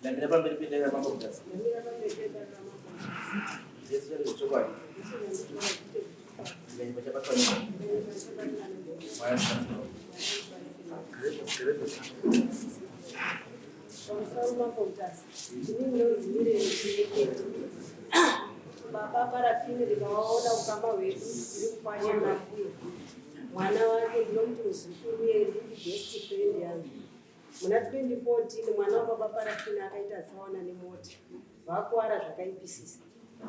Ndamira pamberi pedare raMambo Mutasa. Ndamira pamberi pedare raMambo Mutasa. Jesu chari zvechokwadi. Ndikanyimba chabatwa nemi. Mwari andibatsirawo. Pamusoro Mambo Mutasa. Ini ndinonzi Mireni Chinyekete. Baba Parafini ndikavaona ukama hwedu ndiri kukwasha nambuya. Mwana wake ndinomuti muzukuru uye ndiri best friend yangu. Muna 2014 mwana wababa Parafina akaita tsaona nemota vakuwara zvakaipisisa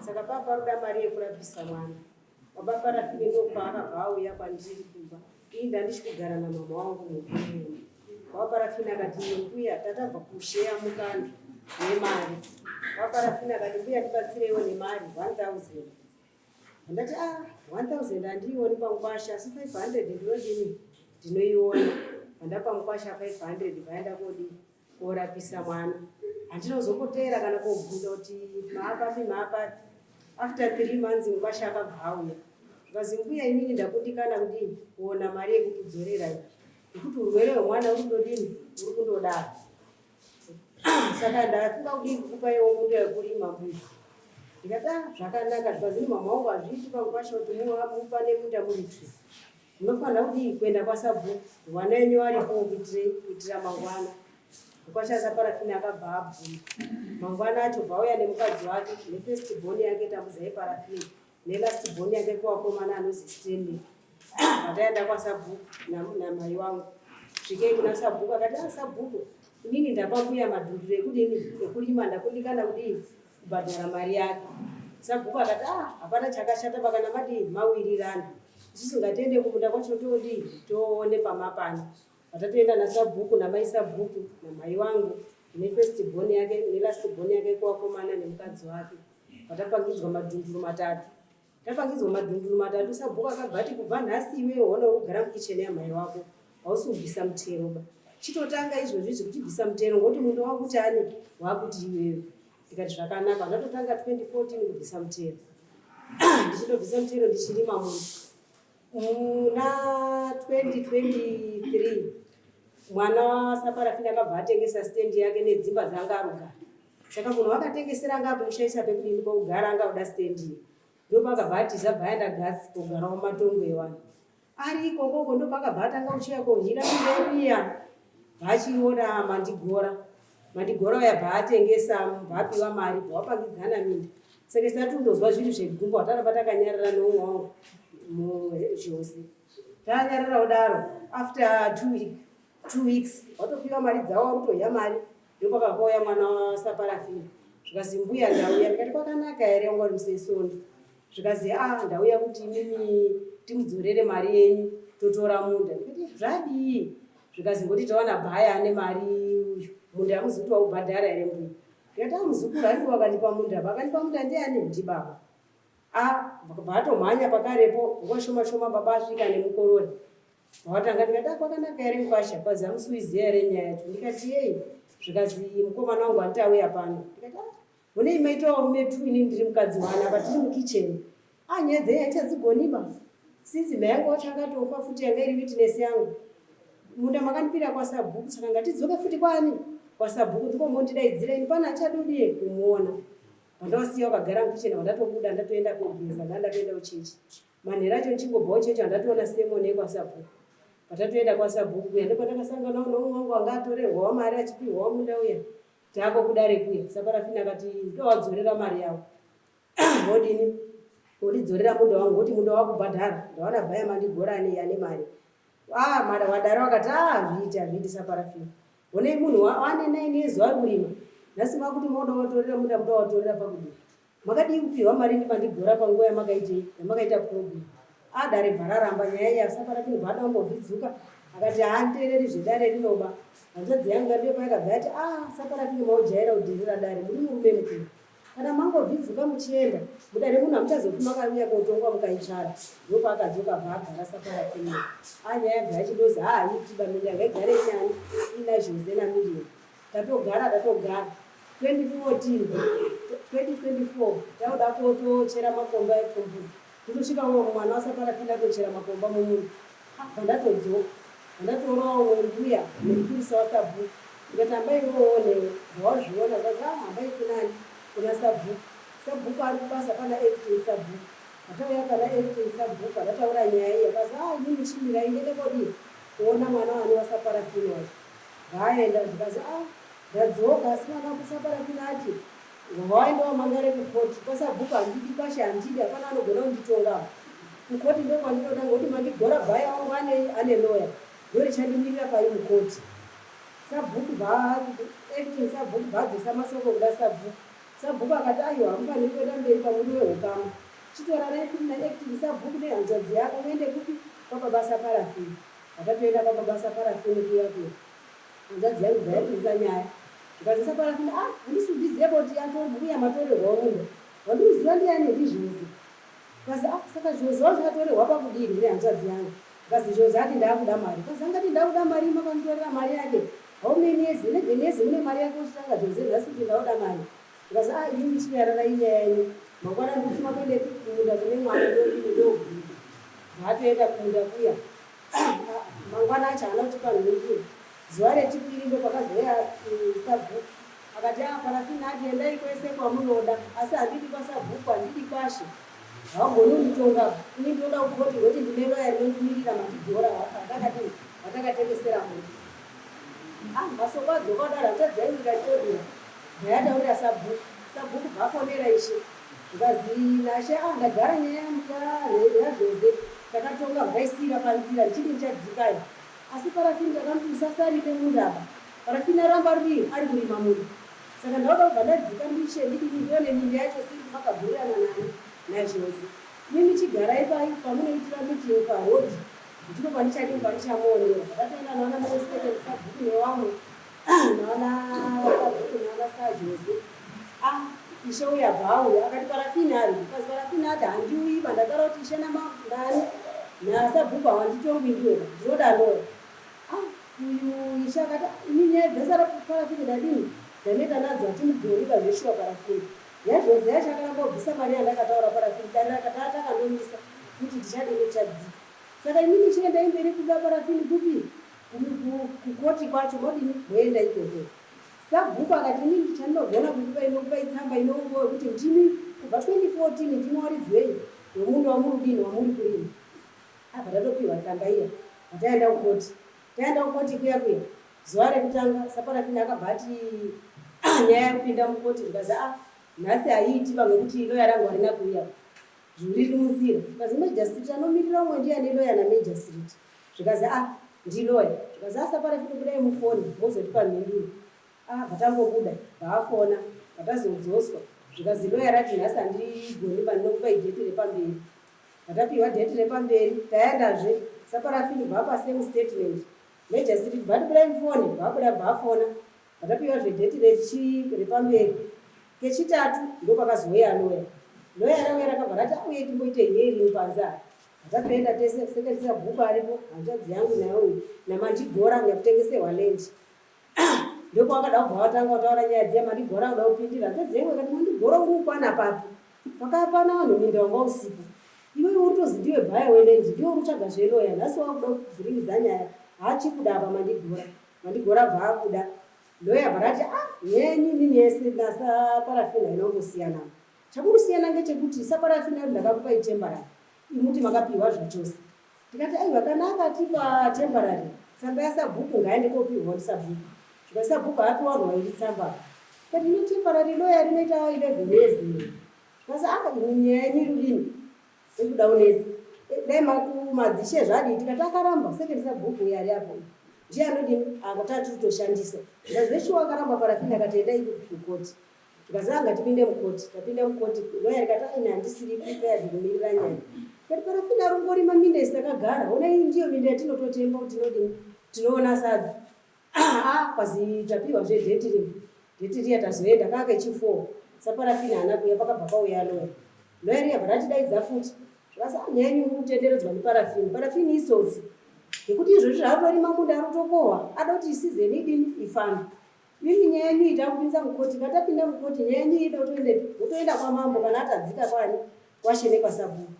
saka paa paroda mari yekurapisa mwana. Baba Parafina ndopaakabva auya kwandiri kumba ini ndandichikugara namama wangu mukuru. Baba Parafina akati iwe mbuya tatabva kusheya mukando nemari. Baba Parafina akati mbuya ndibatsireiwo nemari 1000. Ndati ah 1000 handiioni pamukwasha asi 500 ndinodini ndinoiona. Pandapa mukwasha 500 vaenda kodii korapisa mwana. Handinozomboteera kana kobvunza kuti maapapi maapapi. After 3 months mukwasha akabva auya. Zvikanzi mbuya inini ndakundikana kudini kuona mari yekukudzorera iyi. Nekuti urwere hwemwana uri kundodini uri kundodaro. Saka ndafunga kudii kukupaiwo munda wekurima mbuya. Ndikati ah zvakanaka zvikanzi mama wangu hazviiti panguva kuti mupane munda muri two. Munofanira kudii kuenda kwasabhuku mwana wenyu aripo kuitirei kuitira mangwana. Mukwasha saParafini akabva abvuma. Mangwana acho bva auya nemukadzi wake nefirst born yake Tambudzai Parafini nelast born yake kuvakomana anozi Stanley. Vataenda kwasabhuku namai wangu. Svikei kuna sabhuku akati ah sabhuku inini ndapa mbuya madhunduru ekudini ekurima ndakundikana kudii kubhadhara mari yake. Sabhuku akati ah hapana chakashata pakana madii mawirirana. Isusu ngatiende kumunda kwacho todii toone pamapano. Patatoenda nasabhuku namai sabhuku namai wangu nefirst born yake nelast born yake kuvakomana nemukadzi wake. Patapangidzwa madhunduru matatu. Tapangidzwa madhunduru matatu sabhuku akabva ati kubva nhasi iwewe waona uri kugara mukicheni yamai wako hausi kubvisa mutero ba. Chitotanga izvozvi izvi kuchibvisa mutero ngokuti munda wakuti ani wakuti iwewe. Ndikati zvakanaka ndatotanga 2014 kubvisa mutero. Ndichitobvisa mutero ndichirima munda. Muna 2023 mwana waSaparafina akabva atengesa stand yake nedzimba dzaanga arugara. Saka munhu wakatengesera anga akumushaisa pekudini pokugara anga kuda stand iyi. Ndopakabva atiza bva aenda Gatsi kogarawo mumatongo evanhu. Ari ikokoko ndopakabva atanga kuchiya kohira minda yedu iya. Bva achiona Mandigora. Mandigora uya bva atengesa bva apiwa mari bva wapangidzana minda. Saka isu tatondozwa zviri zvegumbo hataramba takanyarara neumwe wangu mujose. Tanyarara kudaro after 2 weeks watopiwa mari dzavo wakutohya mari ndopakabva pauya mwana waSaparafina zvikazi mbuya ndauya ndikati kwakanaka here wanga uri musesondo zvikazi a ndauya kuti imimi timudzorere mari yenyu totora munda ndikati zvadii zvikazi ngoti tawana bhaya ane mari uyu munda hamuzi kuti waubhadhara here mbuya ndikati a muzukuru handiwo akandipa munda vakandipa munda ndiani ndibaba a vakabva atomhanya pakarepo nguva shoma shoma baba asvika nemukorori Watanga ndikati ah, kwakanaka here mkwasha kwazi hamusi kuiziva here nyaya yacho ndikati yei zvikazi mukomana wangu handiti auya pano ndikati ah, honei maita varume tu inini ndiri mukadzi wana apa tiri mukitchen ah nyaya dzenyu handichadzigoniba since mai yangu wacho akatofa futi yanga iri witness yangu munda makandipira kwasabhuku saka ngatidzoke futi kwani kwasabhuku ndiko mondidaidzira ini pana achadodie kumuona pandawasiya wakagara mukitchen wandatobuda ndatoenda kogeza ndandatoenda kuchechi Manheru acho ndichingobvawo chechi handatoona sermon yekwasabhuku. Patatoenda kwasabhuku kuya ndopandakasanganawo neumwe wangu anga atorerwawo mari achipihwawo munda uya. Tako kudare kuya. Saparafina akati ndowadzorera mari yavo. Wodini? Wondidzorera munda wangu woti munda wakubhadhara. Ndawana bhaya mandigora ane ane mari. Ah, mara wadaro akati ah zviiti hazviiti Saparafina. Honei munhu ane 9 years ari kurima. Nhasi makuti moda watorera munda muda watorera pakudii? Makadii kupihwa mari ndimandigora panguva yamakaitei yamakaita problem. Ah dare bva raramba nyaya iya Saparafini bva ada kumbovhidzuka akati haantereri zvedare rinoba. Hanzvadzi yangu ndiyo payakabva yati ah Saparafini maujaira kudherera dare muri murume mukuru. Kana mangovhidzuka muchienda mudare muno hamuchazofi makauya kotongwa mukaitsvara. Ndopaakadzoka bva agara Saparafini. Ah nyaya yabva yachindozi haa haiti bamini ngaigare inyani ina Jose naMiriam. Tatogara tatogara 2014 2024 tauda kotochera makomba epfumvudza totosvika wo mwana waSaparafina atochera makomba mumunda bva ndatodzoka ndatoorawo umwe mbuya nemupurisa wasabhuku. Ndikati hambai uoonewo zvawazviona. Zvikanzi ah hambai kunani? Kuna sabhuku. Sabhuku ari kubasa pana acting sabhuku. Patauya pana acting sabhuku atataura nyaya iya akazi ah imi muchimirai ndiende kodii kuona mwana wani wasaparafini wacho. Bvaaenda zvikazi ah ndadzoka asi mwana wakusaparafini ati wawaenda wamangare kukoti kwasabhuku handidi kwashe handidi hapana anogona kunditonga apa. Kukoti ndokwandinoda ngokuti mandigora bhaya wangu anei ane lawyer ndorichandimirira pai mukoti. Sabhuku bva acting sabhuku bvaadzosa masoko kuda sabhuku. Sabhuku akati aiwa hamufaniri kuenda mberi pamuri wehukama. Chitorarai futi na acting sabhuku nehanzvadzi yako muende kupi kwababa Saparafini. Vakatoenda kwababa Saparafini kuya kuya. Hanzvadzi yangu bva yapinza nyaya. Zvikanzi Saparafini ah handisi kuziva kuti mbuya matorerwa munda. Wandikuziva ndiyani ndizvozi. Zvikanzi ah saka Zhozi wacho atorerwa pakudini nehanzvadzi yangu. Zvikanzi Zhozi ati ndakuda mari. Zvikanzi angati ndakuda mari makanditorera mari yake. How many years? 11 years mune mari yako uchitanga Jose nhasi kuti ndaoda mari. Zvikanzi ah imi muchinyararai nyaya yenyu. Mangwana ndikutuma kuendepi kumunda kune mwana ndodini ndobvunza. Bvaatoenda kumunda kuya. Mangwana acho haana kutipa mhinduro. Zuva rechipiri ndopakazouya sabhuku akati ah parafini ati endai kwese kwamunoda asi handidi kwasabhuku handidi kwashe. Haugoni kunditonga apa. Ini ndinoda kukoti ngoti ndine loya rinondimirira mandigora watakadini watakatengesera munhu. Ah masoko adzoka kudaro hanzvadzi yangu ikatodira. Ndayataurira sabhuku. Sabhuku bvafonera ishe. Zvikanzi nashe ah ndagara nyaya yaJose takatonga vakaisiira panzira ndichiti ndichadzikayo. Asi parafini takamuti usasarire munda apa. Parafini aramba ari ari kurima munda. Saka ndauda kubva ndadzika ndishe ndidini ndione minda yacho since makagurirana nani naJose. Imi chigarai pai pamunoitira meeting paroad ndipo pandichadini pandichamuonera. Ndakatoenda naana mai second sabhuku nevamwe naana sabhuku naana saJose. Ah ishe uya abva auya akati parafini ari because parafini ati handiuyi pandataura kuti ishe nani nasabhuku hawanditongi ndiwe ndinoda lawyer. Ah uyu ishe akati ah, ini nyaya dzasara parafini ndadini ndaneta nadzo hatimugoni pazveshuwa parafini. YaJose yacho akaramba kubvisa mari yandakataura parafini dare rakati atakandomisa kuti tichadini tichadzika. Saka imimi chiendai mberi kuda parafini kupi kukoti kwacho modini moenda ikoko. Sabhuku akati inini chandinogona kukupai ndokupai tsamba inoumbowo yekuti ndimi kubva 2014 ndimi waridzi wei wemunda wamuri kudini wamuri kurima. Abva tatopiwa tsamba iya pataenda kukoti. Taenda kukoti kuya kuya zuva rekutanga saparafini akabva ati nyaya yekupinda mukoti zvikazi a nhasi haiiti vamwe kuti loya rangu harina kuuya zvuri riri munzira zvikazi magistrate anomirira umwe ndiyani loya namagistrate Zvikazi ah ndiloya zvikazi ah saparafini budai mufoni mozotipa mhinduro ah bvatangobuda bvaafona bvatazodzoswa zvikazi loya rati nhasi handigoni pandinokupai dheti repamberi bvatapiwa dheti repamberi taendazve saparafini bvapa same statement magistrate bvati budai mufoni bvabuda bvaafona Vakapiwa zve date rechi repamberi kechitatu ndopakazouya loya. Loya rauya rakabva rati auye timboite hearing panze apa. Hatatoenda tese second sabhuku aripo hanzvadzi yangu naye uyu naMandigora nyakutengeserwa land. Ndopavakada kubva vatanga kutaura nyaya dziya Mandigora kuda kupindira hanzvadzi yangu ikati Mandigora uri kukwana papi? Pakapana vanhu minda wanga usipo. Iwewe uri tozi ndiwe buyer weland ndiwe uri kutsvaga zveloya nhasi wakuda kuvhiringidza nyaya haachikuda apa Mandigora. Mandigora abva abuda. Lawyer abva rati ah nyaya yenyu inini yese nasaparafina haina kumbosiyana. Chakungosiyana ngechekuti saparafina ndakakupai temporary imuti makapiwa zvachose. Tikati aiwa kana akatipa temporary tsamba yasabhuku ngaende kopiwa ndisabhuku. Zvikanzi sabhuku haapiwa vanhu vairi tsamba. Tikati ino temporary lawyer rinoita 11 years. Zvikanzi ah imwe nyaya yenyu iri kudini? Ekuda unetsa. Dai madzishe zvadii tikati akaramba second sabhuku uyo ari apo ndiye anodini akatati kutoshandisa zvikanzi zveshuwa akaramba parafini akati endai kukoti zvikanzi anga tipinde mukoti tapinda mukoti loya rikati aini handisiri prepared kumirira nyaya tikati parafini arongorima minda isi takagara ona iyi ndiyo minda yatinototemba kuti tinodini tinoona sadza Ah, kwazi tapiwa zve date rimwe. Date riya tazoenda kaa kechi 4. Saparafini haana kuuya pakabva pauya lawyer. Lawyer riya bva ratidaidza futi. Zvikazi ah nyaya yenyu muri kutenderedzwa neparafini. Parafini itsotsi. Ngekuti izvozvi zvaatorima munda ari kutokohwa ada kuti season idini ifambe. Mimi nyaya yenyu iyi takupinza mukoti. Kana tapinda mukoti nyaya yenyu iyi ida kutoendepi? Motoenda kwamambo kana atadzika kwani kwashe nekwasabhuku.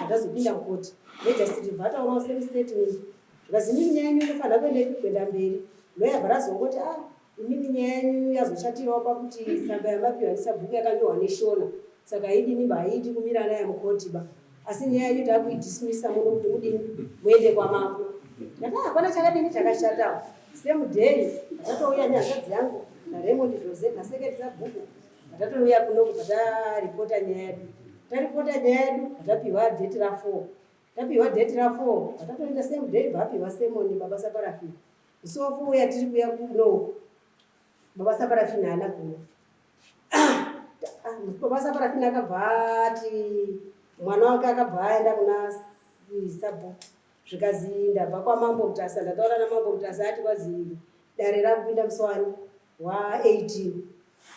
Ndazopinda mukoti. Magistrate bva ataurawo same statement. Zvikazi mimi nyaya yenyu inofanira kuendepi kuenda mberi. Loya bva razongoti a ah, imini nyaya yenyu yazoshatirawo pakuti tsamba yamapiwa ndisabhuku yakanyorwa neshona saka haidini ba haiiti kumira naye mukoti ba asi nyaya yenyu takuidismisa muno kuti mudini muende kwamambo. Ndati ah, hapana chakadini chakashatawo. Same day ndatouya nehanzvadzi yangu naRaymond Jose naseketi sabhuku Tatouya kuno kubva taripota nyaya yedu. Taripota nyaya yedu tapiwa date ra 4. Tapiwa date ra 4 tatatoenda same day vapiwa sermon baba Saparafina. Musi wa 4 uya tiri kuya kuno baba Saparafina haana kuuya. Ah, baba Saparafina akabva ati mwana wake akabva aenda kuna sabhuku zvikazi ndabva kwamambo Mutasa ndataura namambo Mutasa ati kwazi dare rakupinda musi wani wa 18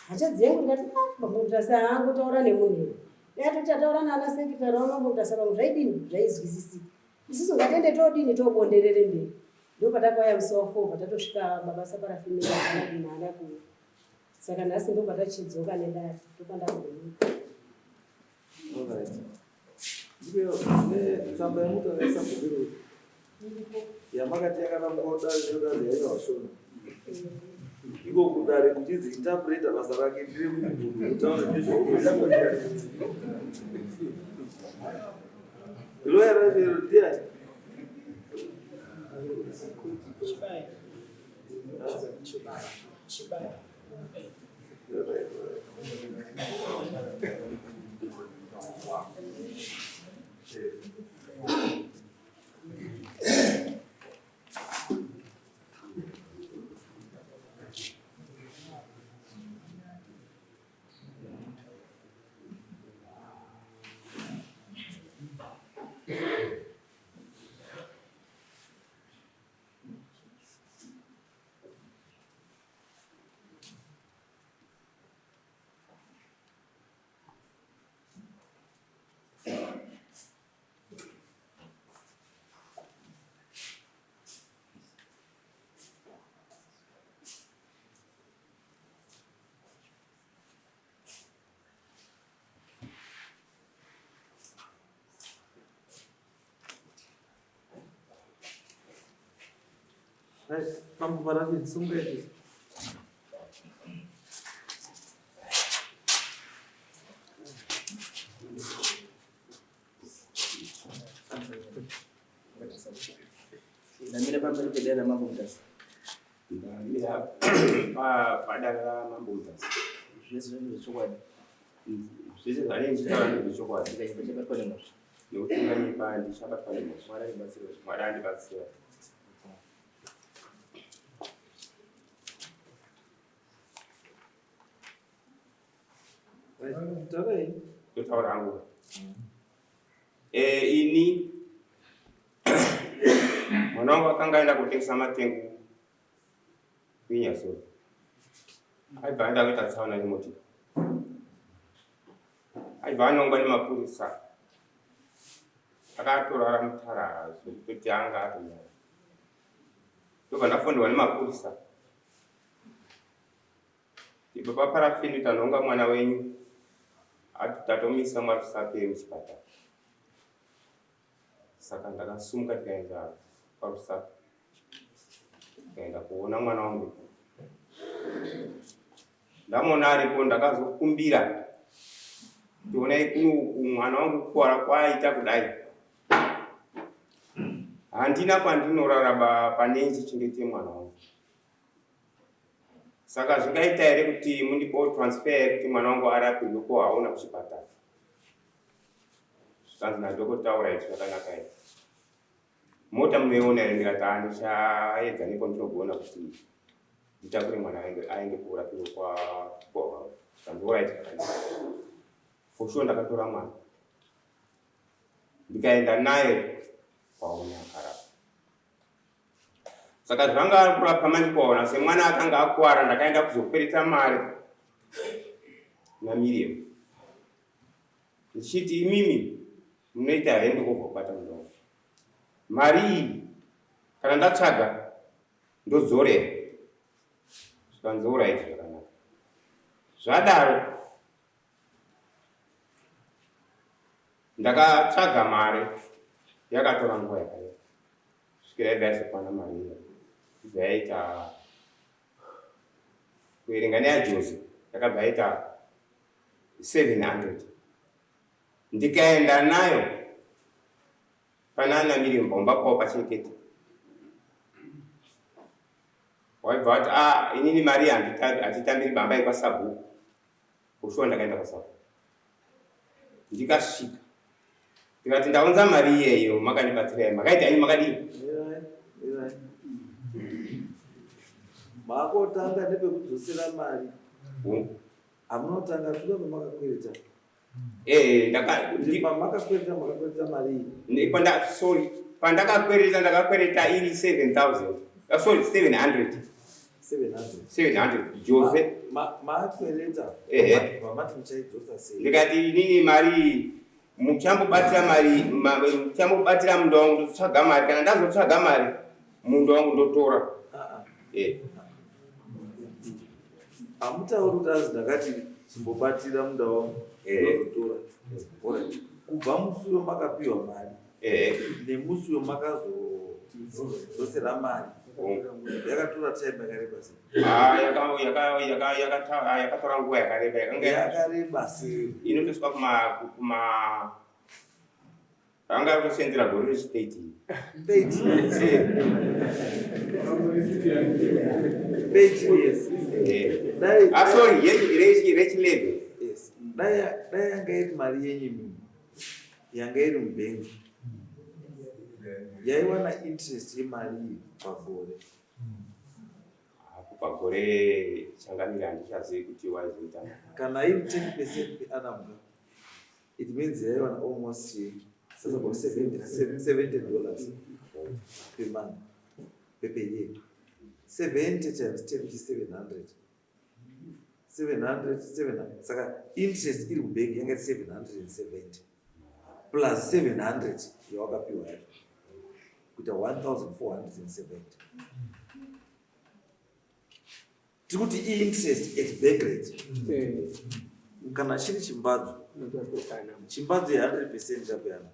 hanzvadzi yangu ndikati ah, mambo Mutasa angotaura nemunhu here dai atoti ataura naana sekretary wamambo Mutasa pamwe zvaidini zvaizwisisika isusu ngatiende todini tobonderere mberi ndopatakauya musi wa 4 patatosvika baba Saparafini haana kuuya saka nhasi ndopatachidzoka nedare ndopandakugumira. Alright. Ndiyo tsamba yamutakaisa mubiro yamakati yakanamwa kudare ndodare yainyorwa Shona. Iko kudare kuchinzi interpreter basa rake nderekuti munhu utaure nezvaunoziva. Lawyer racho iro ndiani? Chibaya. Chibaya. Right, mambo Parafini, sungai. Ndamira pamberi pedare raMambo Mutasa. Ndamira padare raMambo Mutasa. Zvese zvangu zvechokwadi. Zvese zvanenge ndichitaura ndezvechokwadi. Ndikaipa chabatwa nemhosva. Nekuti unganyepa ndichabatwa nemhosva. Mwari andibatsira. Mwari andibatsira. Totaura hangu. Eh, ini mwana wangu akanga aenda kutengesa matengu kuinyasoro aibva aenda kuita tsaona nemotika aibva anongwa nemapurisa akatorara mutara zvekutoti anga atonyara ndobva ndafonderwa nemapurisa Baba Parafini tanhonga mwana wenyu ati tatomisa mwaRusape muchipatara. Saka ndakasumuka tikaenda kwaRusape tikaenda kuona mwana wangu. Ndamuona aripo ndakazokumbira tionai kuno uku mwana wangu kukwara kwaaita kudai handina kwandinorara pane ndichengete mwana wangu. Saka zvingaita here kuti mundipo transfer kuti mwana wangu arapirwe ko hauna kuchipatara? Zvikanzi nadhokota right zvakanaka here. Mota munoiona here ndikati handichaedza nepo ndinogona kuti nditakure mwana aende aende kurapirwa kwa kwa zvikanzi alright zvakanaka. For sure ndakatora mwana ndikaenda naye kwaona akarapa. Saka zvanga ari kurapwa manje kwaona semwana akanga akuwara ndakaenda kuzokwereta mari naMiriam ndichiti imimi munoita here ndikobva kubata mudomo mari iyi kana ndatsvaga ndodzorera zvikanzi oraiti zvakanaka zvadaro Ndakatsvaga mari yakatora nguva yakareba svikira yabva yazokwana mari iya ibva yaita Kuverenga neyaJozi yakabva yaita 700. Ndikaenda nayo panana Miriam paumba pavo pachekete. Waibva wati ah, inini mari hatitambiri bamba yekwasabhuku. Kushuwa ndakaenda kwasabhuku. Ndikasvika ndikati ndaunza mari iyeyo makandibatsirai makaita ini makadii? Makotanga nepekudzosera mari. Hamunotanga toda pamakakwereta. Eh, pamakakwereta makakwereta mari iyi. Sorry, pandakakwereta ndakakwereta iri 7000. Ah, sorry, 700. 700 Jose. Makwereta. Vamati muchaidzosa sei? Ndikati inini mari muchambobatira mari muchambobatira munda wangu ndotsvaga mari kana ndazotsvaga mari munda wangu ndotora. Ah, ah. Eh. Hamutauri kuti azi ndakati chimbobatira munda wangu ndozotora. Alright. Kubva musi uyo makapiwa mari nemusi uyo makazodzosera mari yakatora time yakareba sei? Ah, yakatora nguva yakareba yakanga yakareba sei? Inotosvika kuma Anga arikutosenzera gore rechi 13. 13 years. 13 years. Dai ah sorry, yechi rechi rechi 11. Yes. Dai dai yanga iri mari yenyu imimi. Yanga iri mubank. Yaiwana interest yemari iyi pagore. Apo pagore changamire handichazivi kuti waizoita. Kana iri 10% per annum ka. It means yaiwana almost about 70 dollars per month, per, per year. 70 times 10 which is 700. 700, 700. Saka interest iri kubank yanga 770 plus 700 yawakapiwa yacho kuita 1470. Tiri kuti interest at bank rate kana chiri chimbadzo chimbadzo ye 100 percent chapeyana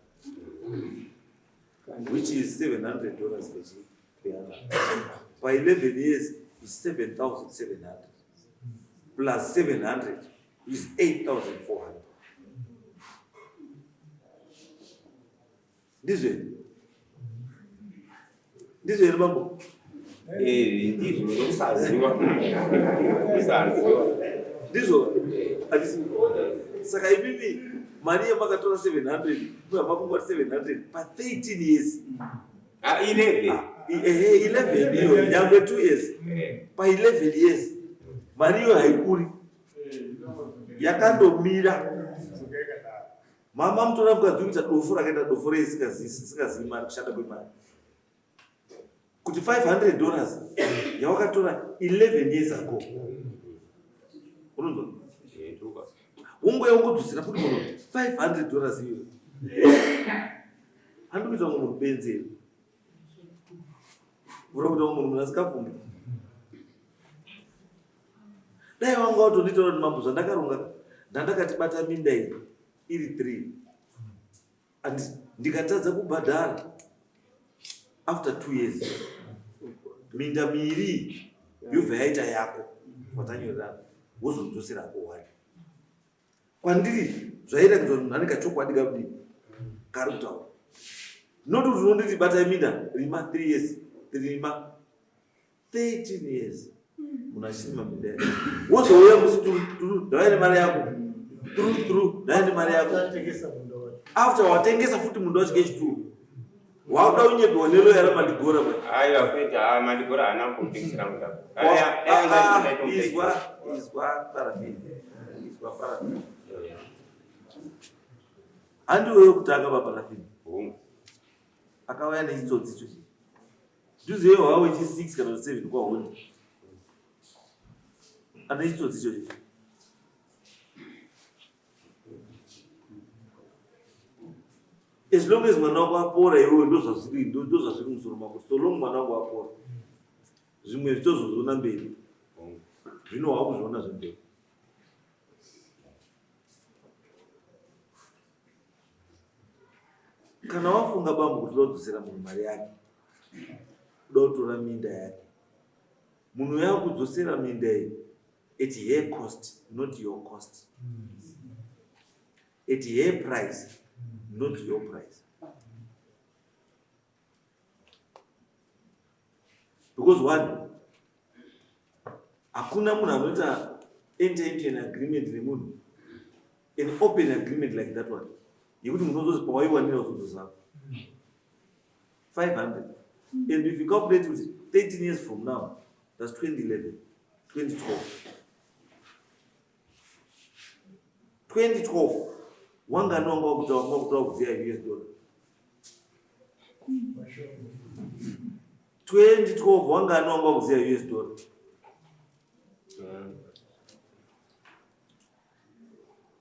which is 700 dollars per annum pa 11 years is 7700 plus 700 is 8400 Ndizvo here? Ndizvo here bambo? Eh, ndizvo ndokusaziva. Kusaziva. Ndizvo? Handisi. Saka imimi mari yamakatora 700 uye makungwati 700 pa 13 years. Ah, 11. Ah, ehe 11 iyo nyangwe 2 years. Eh. Pa 11 years mari iyo haikuri. Yakandomira. Mama mutora mukadzi kuita dofo rakaita dofo rei isingazivi mari kushanda kwemari kuti 500 dollars yawakatora 11 years ago unonzwa wongouya wongodzosera futi munhu 500 dollars iyoyo handikuita munhu mubenzi here uri kuita munhu munhu asikafungi Dai wanga watonditaura kuti mambo zvandakaronga ndandakati bata minda iyi iri 3 and ndikatadza kubhadhara after 2 years minda miiri yobva yaita yako watanyorerana wozodzoserako one kwandiri zvairatidza kuti munhu ane kachokwadi kakudii kari kutaura not kuti unonditi batai minda rima 3 years rima 13 years munhu achirima minda yake wozouya musi turu ndauya nemari yako turu turu ndauya nemari yako after watengesa futi munda wacho kechituru wakuda kunyepewa neloya ramandigora aiwa kwete ah, mandigora haana kumbotengesera munda ah, ah, izwa izwa parafini izwa parafini handiwe wekutanga paparafini akauya nechitsotsi icho Dhuze iye wawe chi 6 kana 7 kwa Honda. Ane chitsotsi ichocho. As long as mwana wako apora iwewe ndozvazviri ndozvazviri musoro mako. So long mwana wako apora. Zvimwe zvitozozviona mberi. Zvino wakuzviona zvemberi. Kana wafunga bambo kuti uda kudzosera munhu mari yake, uda kutora minda yake, munhu uya akudzosera minda iyi At her cost, not your cost. At her price, not your price. Because one, hakuna munhu anoita enter into an agreement nemunhu, an open agreement like that one, yekuti munhu ozozi pawaiwanira uzodzosa 500. And if you calculate with 13 years from now, that's 2011, 2012. 2012 wangani wanga wakuta wanga wakuta kuziya US dollar. 2012 wangani wanga wakuziya US dollar.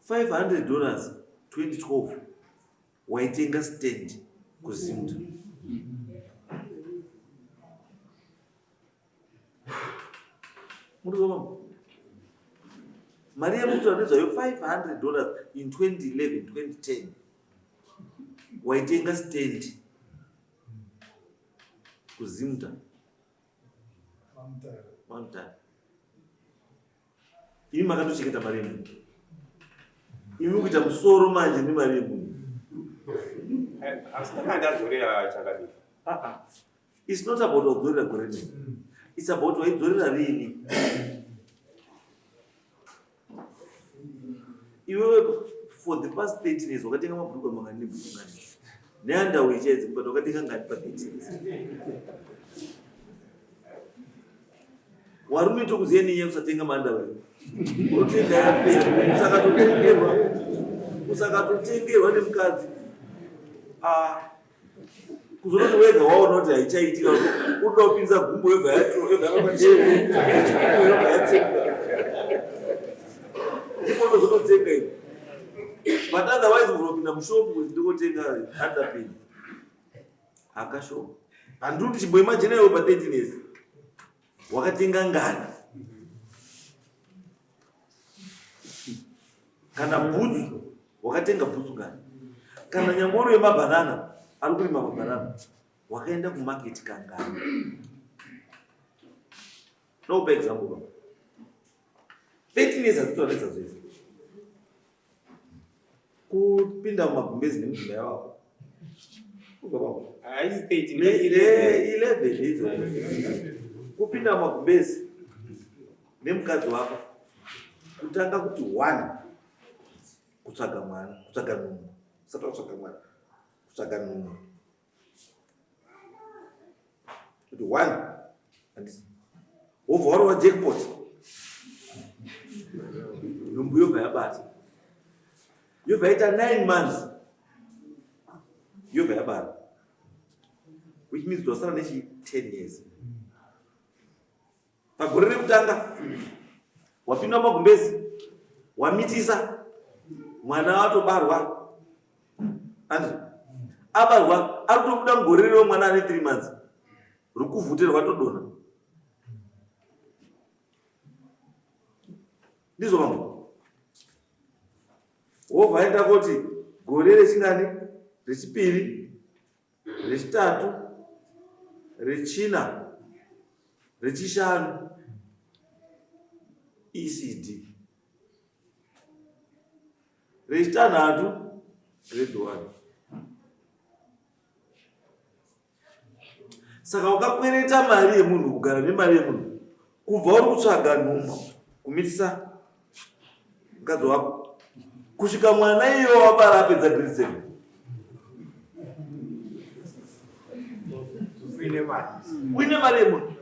$500 2012 waitenga stand kuZimta. Murikuona? Mari yemutaura nezvayo $500 in 2011 2010 waitenga stand kuZimta. Mamutare. Imi makatochengeta mari yemunhu. Imi kuita musoro manje nemari yemunhu. Asi ndakanga ndadzorera chakadii? Ah ah. It's not about wadzorera gore rini. It's about waidzorera rini. Iwewe for the past 13 years wakatenga mabhurugwa mangani nebhurugwa ngani? Neandawe chaidzi but wakatenga ngani pa 13 years? Warume tokuziya nenyaya kusatenga maandawe. Unotenga yapera. Usakatotengerwa. Usakatotengerwa nemukadzi. Ah. Kuzonoti wega waona kuti haichaitika unoda kupinza gumbo yobva yatobva yatsenga. Ndipo unozototenga iwe. But otherwise unopinda mushopu kuti ndikotenga underpin. Akashoma. Handiri kuti chimboimagine iwe pa 13 years. Wakatenga ngani? Kana bhutsu, wakatenga bhutsu ngani? Kana nyangoro yemabhanana, ari kurima mabhanana, wakaenda kumarket kangani? Nokupa example baba. 13 years hadzitoratidza zvese. Kupinda mumagumbezi nemudzimai wako. Kubva baba. Haisi 13, 11 idzo. Kupinda mumagumbezi nemukadzi wako. Kutanga kuti 1 kutsvaga mwana, kutsvaga nhumbu. Usati watsvaga mwana, kutsvaga nhumbu. Kuti 1 handisi. Wobva warova jackpot. Nhumbu yobva yabata. Yobva yaita 9 months. Yobva yabata. Which means twasara nechi 10 years. Pagore rekutanga wapinda mumagumbezi wamitisa mwana watobarwa. Andrew abarwa ari kutobuda mugore rero mwana ane 3 months. Rukuvhute rwatodonha. Ndizvo mambo. Wobva aenda koti gore rechingani, rechipiri, rechitatu, rechina, rechishanu, ECD. Rechitanhatu, grade 1. Saka ukakwereta mari yemunhu, kugara nemari yemunhu, kubva uri kutsvaga nhumbu, kumitisa mukadzi wako, kusvika mwana iye wabara apedza grade 7. Uine mari. Uine mari yemunhu.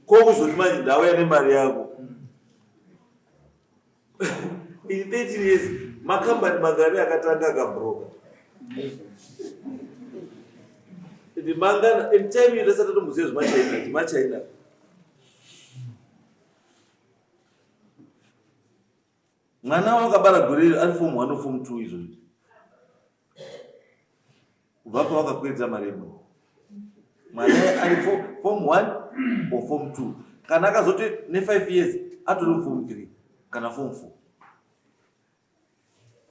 Ko kuzoti manje ndauya nemari yako. In 13 years makambani mangani akatanga akabroka? And mangana in time iyo tasati tatomboziva zvemaChina, zvemaChina. Mwana wakabara gore iri ari form 1 or form 2 izvozvi. Kubva pawakakweredza mari yemunhu. Mwana ari form 1 or form 2. Kana akazoti ne 5 years atori muform 3 kana form 4.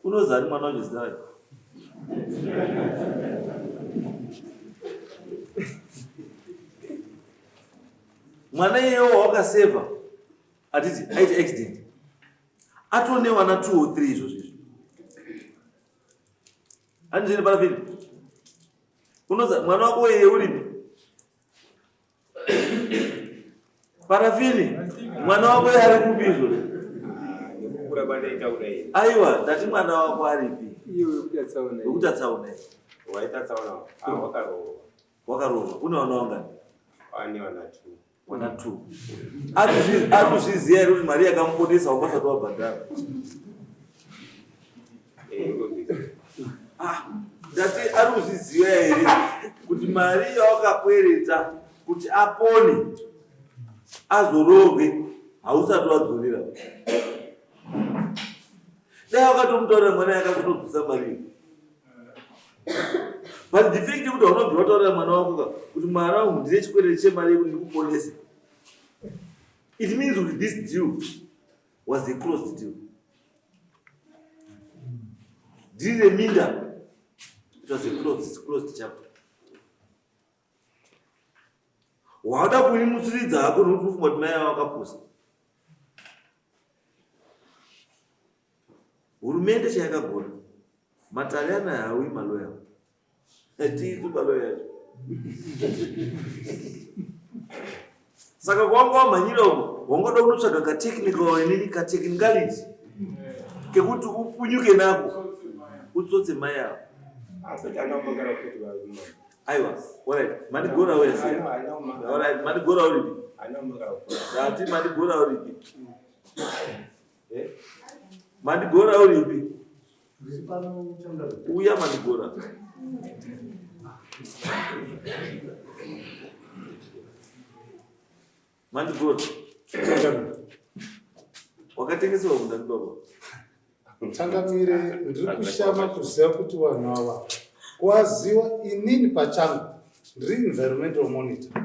Unozani mwana wacho zita rake? Mwana iyewo wakaseva. Atiti aita accident. Atone wana 2 or 3 izvozvo izvo. Andizvene parafini. Unoza mwana wako yeye uripi? Parafini mwana wako yeye ari kupi izvozvo? Nekukura kwandaita kudai. Aiwa, ndati mwana wako aripi? Iye wekuita tsaona. Wekuita tsaona. Waita tsaona. Ah, wakarohwa. Wakarohwa. Une vana vangani? Ane vana 2. Vana 2. Ari kuzviziva here kuti mari yakamuponesa wanga usati wabhadhara? Eh, ah, ndati ari kuzviziva here kuti mari yawakakwereta kuti apone azorohwe hausati wadzorera? Dai wakatomutaurira mwana yakazotobvisa mari iyo. But the fact yekuti haunobvira wataurira mwana wako ka kuti mwana wangu ndine chikwereti chemari yekuti ndikuponese, it means kuti this deal was a closed deal. Deal reminda, it was a closed chapter. Wada kuimutsiridza hako nekuti unofunga kuti mai ava vakapusa. Hurumende chayakagona, matare anaya hauyi maloya, tiisu maloya acho. Saka kwanga wamhanyira uko wangada kunotsvaga katechnical inini katechnicality kekuti upunyuke nako utsotse mai avo. Aiwa, alright, mandigora wese. Alright, mandigora uripi? Ndati mandigora uripi? Mandigora uripi? Uya mandigora. Mandigora. Wakatengesewa munda ndibaba. Changamire, ndiri kushama kuziva kuti vanhu ava kuvaziva inini pachangu ndiri environmental monitor.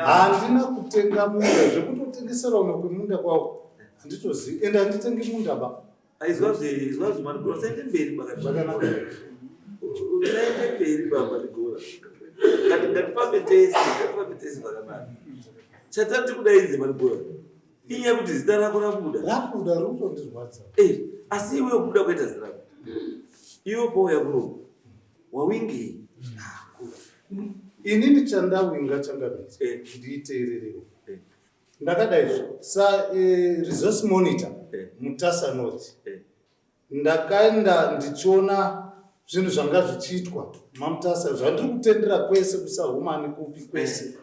Handina kutenga munda, zvekutotengesera umwe kwemunda kwavo handitozivi, ende handitengi munda ba. Izwazve Mandigora, usaende mberi baba. Zvakanaka. Usaende mberi baba Mandigora. Ngatifambe tese, ngatifambe tese zvakanaka. Chatati kudaidze Mandigora. Inyaya yekuti zita rako rabuda. Rabuda riri kutondirwadza. Asi iwe kubuda kwaita zita rako. Iwe pouya kuno wawingei? Inini chandawinga changamire ndiiteererewo. Ndakadaizvo sa resource monitor Mutasa North. Ndakaenda ndichiona zvinhu zvanga zvichiitwa maMutasa, zvandiri kutendera kwese kusahumani kupi kwese.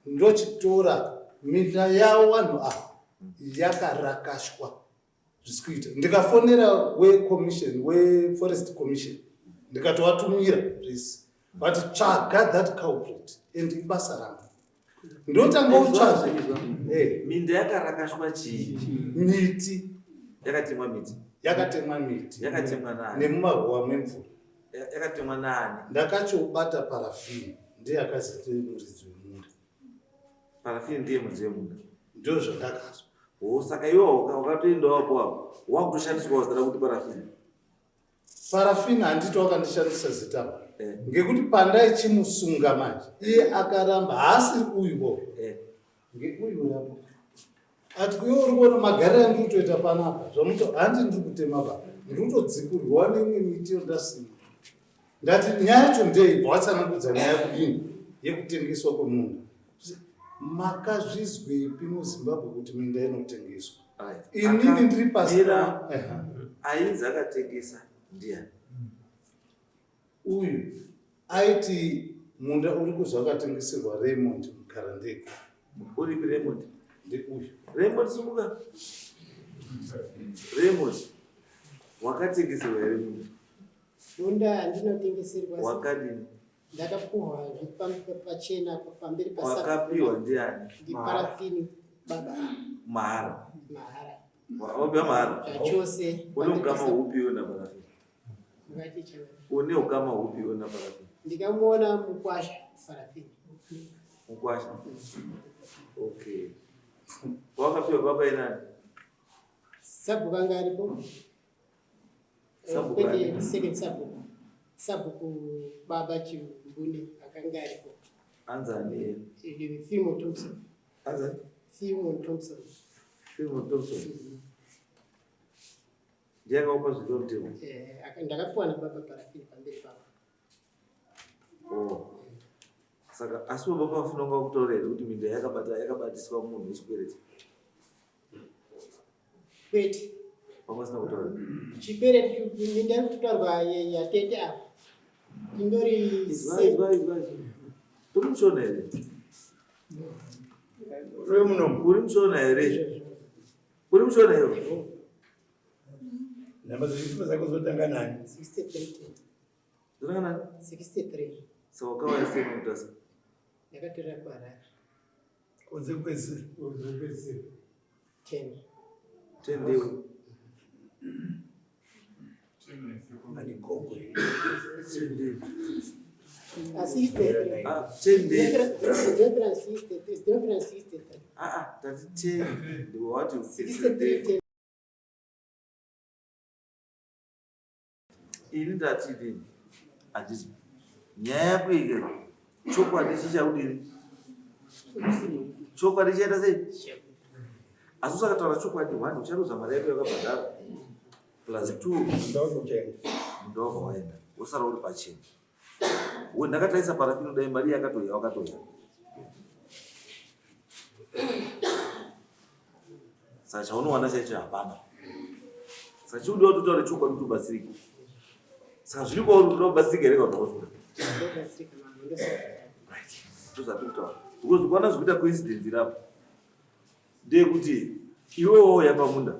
Ndochitora minda yavo vanhu ava yakarakashwa zvisi kuita. Ndikafonera wecommission, weforest commission, ndikatovatumira zvese, but tsvaga that culprit and ibasa rangu. Ndotanga utsvaga minda yakarakashwa chii? Miti yakatemwa, miti yakatemwa, miti yakatemwa nani? Nemumaruwa memvura. Yakatemwa nani? Ndakachobata Parafini, ndiye akaziti muridzi wemunda. Parafini ndiye muridzi wemunda? Ndo zvandakazwa. O, saka iwe wakatoendawo apo apo wakutoshandiswawo zita rakuti Parafini. Parafini handiti wakandishandisa zita ba, ngekuti pandaichimusunga manje iye akaramba, haasiri uyu bo, ngeuyu yapo ati kuiwe uri kuona magariro andiri kutoita panapa zvamuto handi ndiri kutema ba, ndiri kutodzikurwa neimwe miti yondasima. Ndati nyaya yacho ndeibva watsanangudza nyaya kudini yekutengeswa kwemunda. Makazvizwepi muZimbabwe kuti minda inotengeswa? Inini ndiri pasi. Ainzi akatengesa ndiani? Uyu aiti munda uri kuzi wakatengeserwa Raymond Mukarandeko. Uripi Raymond? Ndeuyu. Raymond, sumuka. Raymond, wakatengeserwa here munda? Munda handinotengeserwa. Wakadini? Ndakapuhwa pachena pamberi. Wakapiwa ndiani? Ndiparafini baba. Mahara? Mahara. Wapiwa mahara? Zvachose. Une ukama hupi iwe naParafini? Mukati chana. Une ukama hupi iwe naParafini? Ndikamuona mukwasha Parafini. Mukwasha. Okay. Wakapiwa baba inani? Sabhuku anga aripo. Sabhuku Kwete ani? Second sabhuku. Sabhuku baba Chimbune akanga aripo. Anzani? Fimo Thompson. Anzani? Simon Thompson. Simon Thompson. Ndiye akakupa zviri mutemo? Eh, ndakapiwa nababa Parafini pamberi pavo. Oh. Saka asi baba Parafini wanga kutaura here kuti minda yakabata yakabatiswa munhu wechikwereti? Kwete. Wanga usina kutaura. Chikwereti minda iri kutaurwa yatete apa. Indori Izwa izwa izwa. Turi mushona here? Uri muno. Uri mushona here? Uri mushona here? Namba dzechitupa dzako dzotanga nani? 63. Dzotanga nani? 63. Saka wakauya sei Mutasa? Ndakatorera kuHarare. Kunze kupedzisira. Kunze kupedzisira. 10. 10 ndewe. Manigogwe. 10 ndewe. Ah, 63. Ah, 10 ndewe. 0 63. Ah, ah, tati 10 ndiwe wati 63 10. Ini ndati inini handiti nyaya yako iyi chokwadi chichaudini chokwadi chichaita sei asi usakataura chokwadi one ucharuza mari yako yakabhadhara plus two munda wabva waenda wosara uri pachena ndakatarisa parafini dai mari yakatoya wakatoya Saka chaunowana chaicho hapana. Saka chikudiwa kuti utaure chokwadi kuti ubatsirike. Saka zviri kwauri kuti ubatsirike here kana kuti Right. Ndozvatiri kutaura. Because ukaona zvikuita coincidence iri apo ndeyekuti iwe wauya pamunda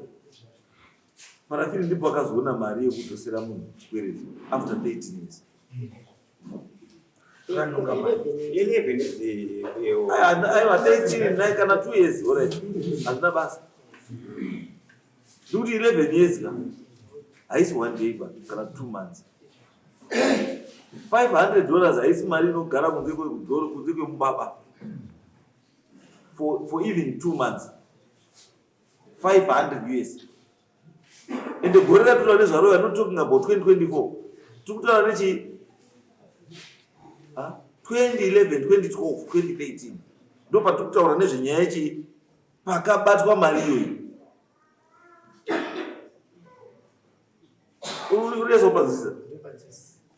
parafini ndipo akazoona mari yekudzosera munhu chikwereti after 13 years. Aiwa 13 nai kana 2 years alright hazvina basa ndikuti 11 years ka haisi one day ba kana 2 months 500 dollars haisi mari inogara kunze kwedoro kunze kwemubaba for even 2 months 500 us Ende gore ratinotaura nezvaro we are not talking about 2024. Tiri kutaura nechi 2011, 2012, 2013. Ndo patiri kutaura nezvenyaya yechi pakabatwa mari iyoyi. Uri kupanzwisisa?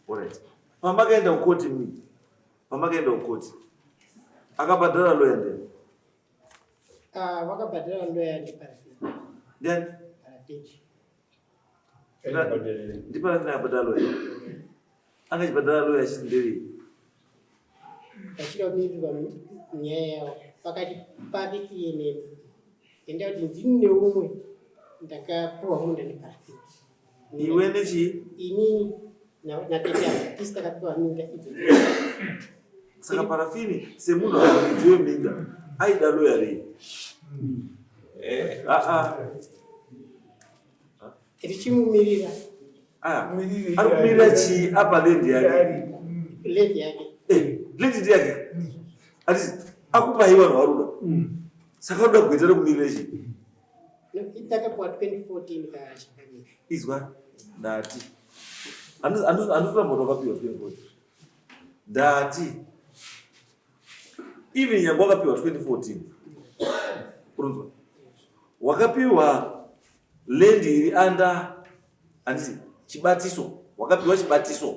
Alright. Pamakaenda kukoti mimi. Pamakaenda kukoti. Akabhadhara lawyer ndiani? Ah, vakabhadhara lawyer ndiParafini. Ndiani? Parafini. NdiParafini akabhadhara lawyer. Anga achibhadhara lawyer achiti ndevei? Vachida kumirirwa nyaya yavo pakati pake iye neni. Enda kuti ndini neumwe ndakapuwa munda neParafini. Iwe nechii? Inini natete ava tisu takapiwa minda idzo. Saka Parafini semunhu akamuridzi weminda aida loya rei? Eh, ah, ah. Richimumirira. Ah, ari kumirira chii apa land yake? Land yake. Eh, land ndiyake. Ati akupa iwe vanhu varuda. Saka unoda kuita rekumirira chii? Takapiwa 2014 kachakanyika. Izwa ndati. Andisina mboto wakapiwa 2014. Ndati even nyangwe wakapiwa 2014. Urunzwa. Wakapiwa land iri under handiti chibatiso wakapiwa chibatiso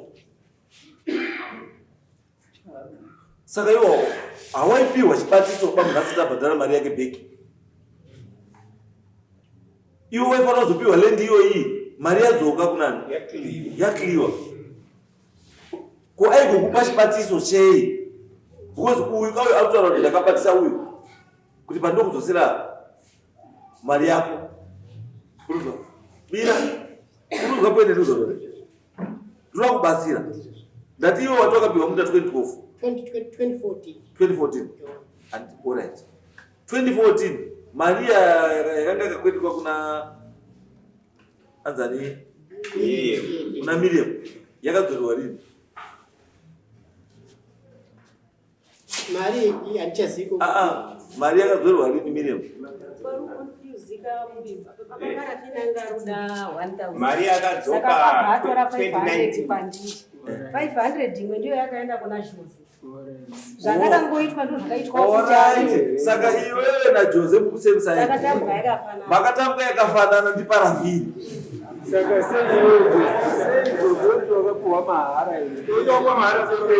saka iwo hawaipiwa chibatiso pamunhu asati abhadhara mari yake bheki iwe waifanira kuzopiwa land iyoyi mari yadzoka kunani yakliwa ko aigokupa chibatiso chei because uyu kauyu ari kutaura kuti ndakabatisa uyu kuti pandokudzosera mari yako uruzwa mira uruzwa poende nduzwa ndoda kubatsira ndati iwe wati wakapiwa munda 2012 2014 2014 and alright 2014 mari yakanga yakakwetikwa kuna anzani kuna Miriam yakadzorerwa rini Mari iyi handichazivi. Ah, ah, mari yakadzorerwa rini Miriam? Mari yakadzoka atora 500 kwandiri. 500 imwe ndiyo yakaenda kuna Jose. Zvandakangoitwa ndo zvakaitwa. Alright. Saka iwewe na Jose mukusame side. Takatambwa yakafanana. Makatambwa yakafanana ndi parafini. Saka sei iwewe sei Jose kuti wakapuwa mahara here? Unopuwa mahara sekuti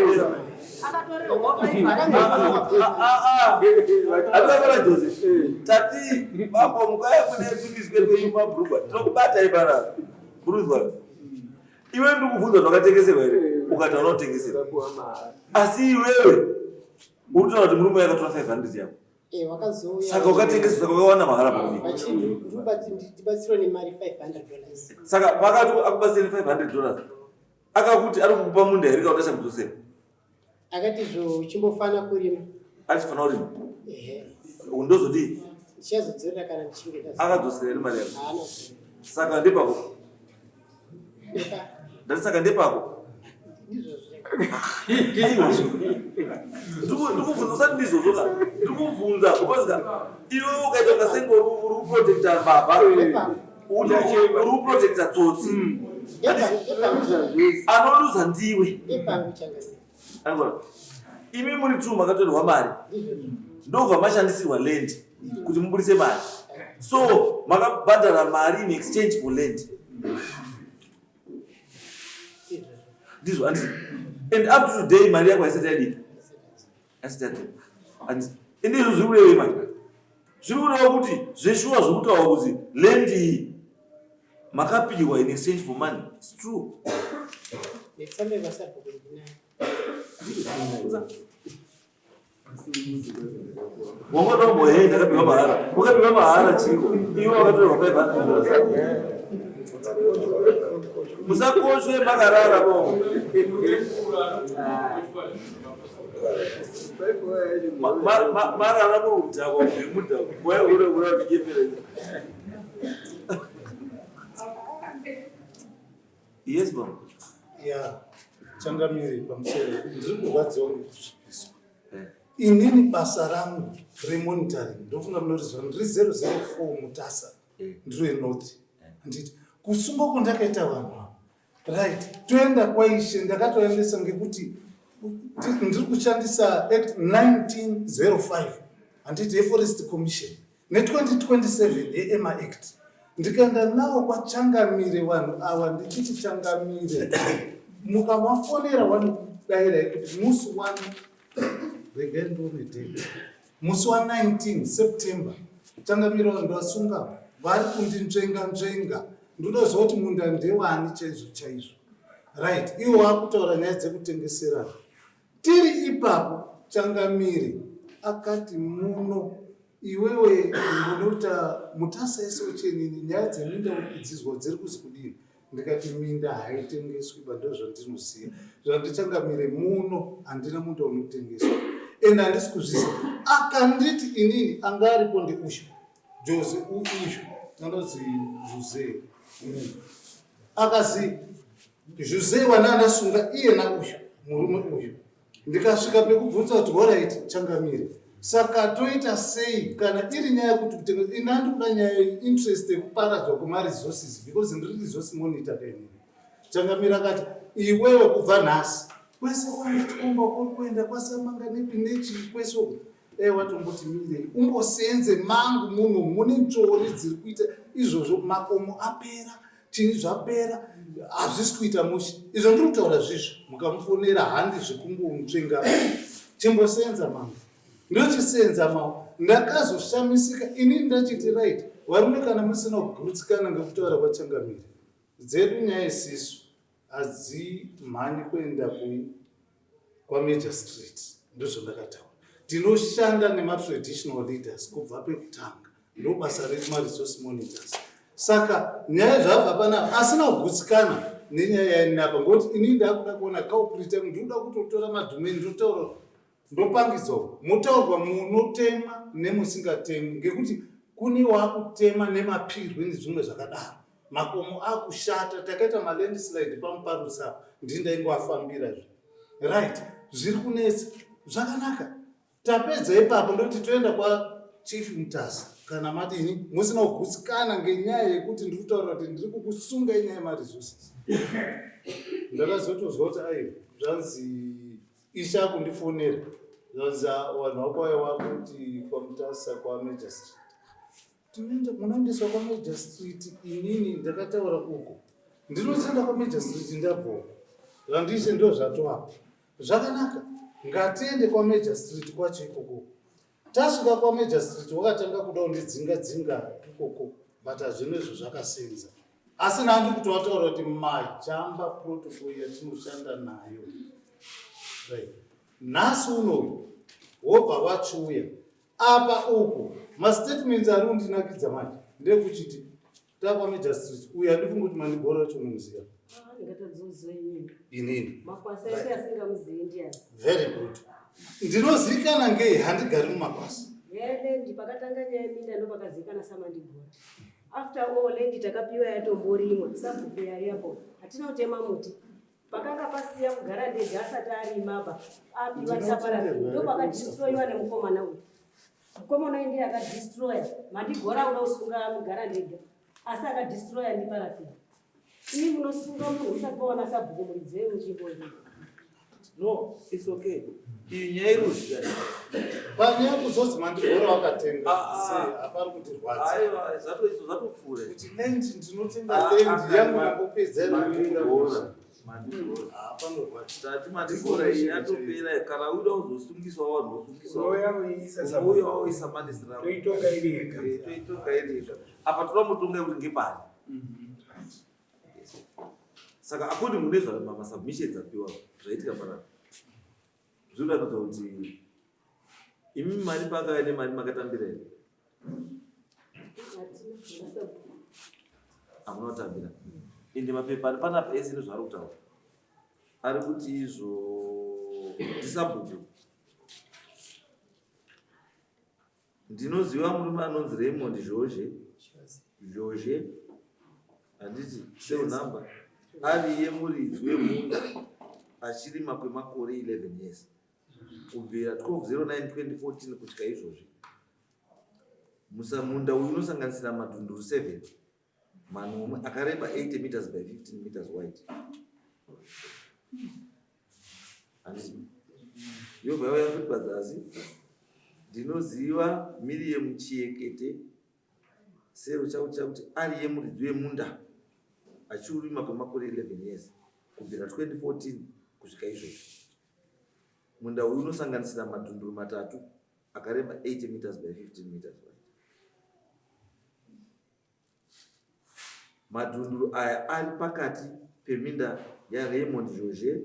Akatorerwa 500. Atakora Jose. Tati mambo mukaya kune tumiswe kwenyu mabhurugwa. Tinokubata ipara. Bhurugwa. Iwe ndikubvunza kuti wakatengeserwa here? Ukati hauna kutengeserwa. Wakapuwa mahara. Asi iwewe uri kutaura kuti murume wako akatora 500 yako. Eh, wakazouya. Saka wakatengesa saka wakawana mahara pakudii? Vachindi ndibatsirwa nemari $500. Saka pakati akubatsire $500. Akakuti ari kukupa munda here kana kuti achakudzosera? Akati zvo uchimbofana kurima. Achifanira kurima. Ehe. Ndozodii? Ndichazodzorera kana ndichinge ndazo. Akadzosera here mari yako? Haana. Saka ndepako. Ndepa. Ndati saka ndepako. Ndizvozvo. Ndikubvunza usati ndizvozvo ka. Ndikubvunza because ka iwe ukaita kasenge uri kuprotecta mbavha. Ndepangu. Uri kuprotecta tsotsi. Ndepangu. Anoluza ndiwe. Ndepangu changamire. Angona. Imi muri two makatorerwa mari. Ndizvozvo. Ndobva mashandisirwa land kuti mubudise mari. So makabhadhara mari in exchange for land. Ndizvozvo. Ndizvo handiti. And up to today mari yako haisati yadii. Haisati yadii. Handiti. Ende izvo zviri kurevei manje? Zviri kureva kuti zveshuwa zvokutaura kuti land iyi makapiwa in exchange for money. It's true. Netsamba yevasabhuku ndinayo. Wangotombo hey ndakapiwa mahara. Wakapiwa mahara chiko. Iwe wakatorerwa $500. Musakoshwe makarara bo. Marara mudhako mudhako. Wewe uri uri kunyepera. Yes baba. Ya, changamire, pamusoro, ndiri kurwadziwa ngekusvipiswa. Eh. Inini basa rangu remonitoring, ndofunga munoriziva, ndiri 004 Mutasa, ndiri North, handiti? Kusungwa kwandakaita vanhu ava, right, toenda kwaishe, ndakatoendesa ngekuti ndiri kushandisa Act 1905, handiti, yeForest Commission ne2027 yeEMA Act. Ndikaenda nawo kwachangamire vanhu ava, ndichiti, "Changamire, mukavafonera vanokudairai kuti musi wa, regai ndione date, musi wa19 September, changamire, vanhu vasunga vari kundinzvenga nzvenga, ndinoziva kuti munda ndewani chaizvo chaizvo." Right, iwo wakutaura nyaya dzekutengeserana. Tiri ipapo, changamire akati, "Muno iwewe munoita Mutasa ese uchenini, nyaya dzeminda uri kudzizwa dziri kuzi kudini?" Ndikati, "Minda haitengeswi ba, ndo zvandinoziva zvandichangamire, muno handina munda unotengeswa ende handisi kuzviziva." Akanditi inini anga aripo ndeusho Jose, usho anonzi Jose. Akazi Jose wana andasunga iye nausho murume uyu. Ndikasvika pekubvunza kuti, "Alright changamire, saka toita sei kana iri nyaya yekuti kutenga?" Ini handikuda nyaya interest yekuparadzwa kwemaresources because ndiri resource monitor kainini. Changamire akati, "Iwewe, kubva nhasi, kwese kwanditikomba kuri kuenda kwaSamanga nepi nechii kwese uku, dai watomboti mirei umbosenze mangu muno mune nzvori dziri kuita izvozvo, makomo apera, chii zvapera, hazvisi kuita mushe izvo ndiri kutaura zvizvo. Mukamufonera, handi zvekungonzvenga, chimbosenza mangu." Ndochisenza mawo, ndakazoshamisika inini ndachiti, "Right, varume, kana musina kugutsikana ngekutaura kwachangamire, dzedu nyaya isisu hadzimhanyi kuenda kwamajor street." Ndozvandakataura, tinoshanda nematraditional leaders kubva pekutanga, ndo basa redu maresource monitors. Saka nyaya zvabva panapa, asina kugutsikana nenyaya yainapa, ngokuti inini ndakuda kuona culprit yangu, ndikuda kutotora madhumeni, ndotaura, ndopangidzwa mutaurwa munotema nemusingatemwi, ngekuti kune wakutema nemapirwi nezvimwe zvakadaro, makomo akushata, takaita malandslide pamuparutsi apa, ndini ndaingoafambira zve. Right, zviri kunetsa zvakanaka. Tapedza ipapo, ndoti toenda kwaChief Mutasa kana madini musina kugutsikana ngenyaya yekuti ndiri kutaura kuti ndiri kukusunga inyaya yemaresources. Ndakazotozwa kuti aiwa, zvanzi ishe akundifonera. Zvonzi vanhu vakauya vakuti kwaMutasa kwaMajor Street. Tinoenda munoendeswa kwaMajor Street inini ndakataura uko. Ndinotoenda kwaMajor Street ndabva. Zvandishe ndozvatoapa. Zvakanaka. Ngatiende kwaMajor Street kwacho ikoko. Tasvika kwaMajor Street wakatanga kuda kundidzinga dzinga ikoko but hazvino izvo zvakasenza. Asi nhandi kuti wataura kuti majamba protocol yatinoshanda nayo. Right. Nhasi unoyu wobva wachiuya apa uku mastatements ari kundinakidza manje ndekuchiti takwa Major Street uyu handifungi kuti Mandigora wacho unomuziva. Inini. Very good. Ndinozivikana ngei handigari mumakwasa. Land pakatanga nyaya yeminda ndopakazivikana saMandigora. After all land takapiwa yatomborimwa sabhuku yariyapo hatina kutema muti pakanga pasiya kugara ndega asati arima apa apiwa saparafini ndopakadistroyiwa nemukomana uyu. Mukomana uyu ndiye akadistroya Mandigora uda kusunga mugara ndega asi akadistroya ndiparafini. Imi munosunga munhu usati wawana sabhuku muridzi wemuchimbo iyi. No, it's okay. Iyi nyaya iruzika. Panyaya kuzonzi Mandigora wakatenga Ah, ah. sei hapari kutirwadza. Aiwa, zvato zvatopfuura. Kuti land ndinotenga Ah, land ah, yangu ah, ndambopedza Mandigora. Mandigora. Panorwadza. Tati Mandigora iyi yatopera kana uda kuzosungiswa vanhu vosungiswa. Unoya uiisa Uya waisa manisira. Toitonga iri yega. Eh, toitonga iri yega. Apa toda mutonga kuti ngepari. Saka according kune zvamasubmissions apiwa zvaitika panapa zvinoratidza kuti imi mari pakauya nemari makatambira here? Hatina sabhuku. Hamuna kutambira. Ende mapepa ari panapa ese nezvaari kutaura ari kuti izvo ndisabhuku. Ndinoziva murume anonzi Raymond George George handiti cell number ariye muridzi wemunda achirima kwemakore 11 years kubvira 1209 2014 kusvika izvozvi. Munda uyu unosanganisira madhunduru 7 manomwe akareba 80 meters by 15 meters wide. Handiti yobva yauya futi padzasi. Ndinoziva Miriam Chiekete sero chavo chakuti ariye muridzi wemunda achiurima kwemakore 11 years kubvira 2014 kusvika izvozvi. Munda uyu unosanganisira madhunduru matatu akareba 80 meters by 15 meters wide. Madhunduru aya ari pakati peminda yaRaymond George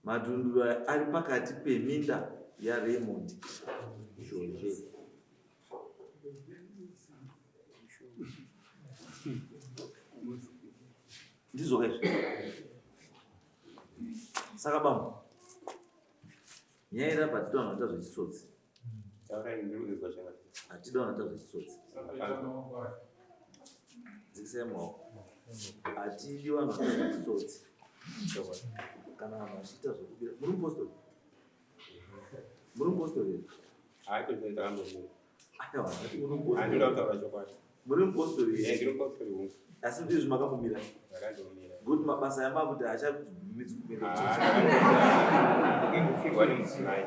Madhunduru aya ari pakati peminda yaRaymond George. Ndizvo kaizvo. Saka bambo, nyaya iri apa hatidi vanhu vanoita zvechitsotsi. Taurai ndiri kuzwa zvakati. Hatidi vanhu vanoita zvechitsotsi. Dzikisai maoko. Hatidi vanhu vanoita zvechitsotsi. Kana vanhu vachiita zvekubira. Muri mupostori? Muri mupostori here? Hayi kuti ndakambomira. Aiwa, ndati muri mupostori. Handinoda kutaura chokwadi. Muri mupostori Eh, here? ndiri mupostori hungu. Asi ndizvo makambomira. Ndakandomira. Ngokuti mabasa yamakuti haachabvumidzwi kupinda muchechi. Ngekufirwa nemudzimai.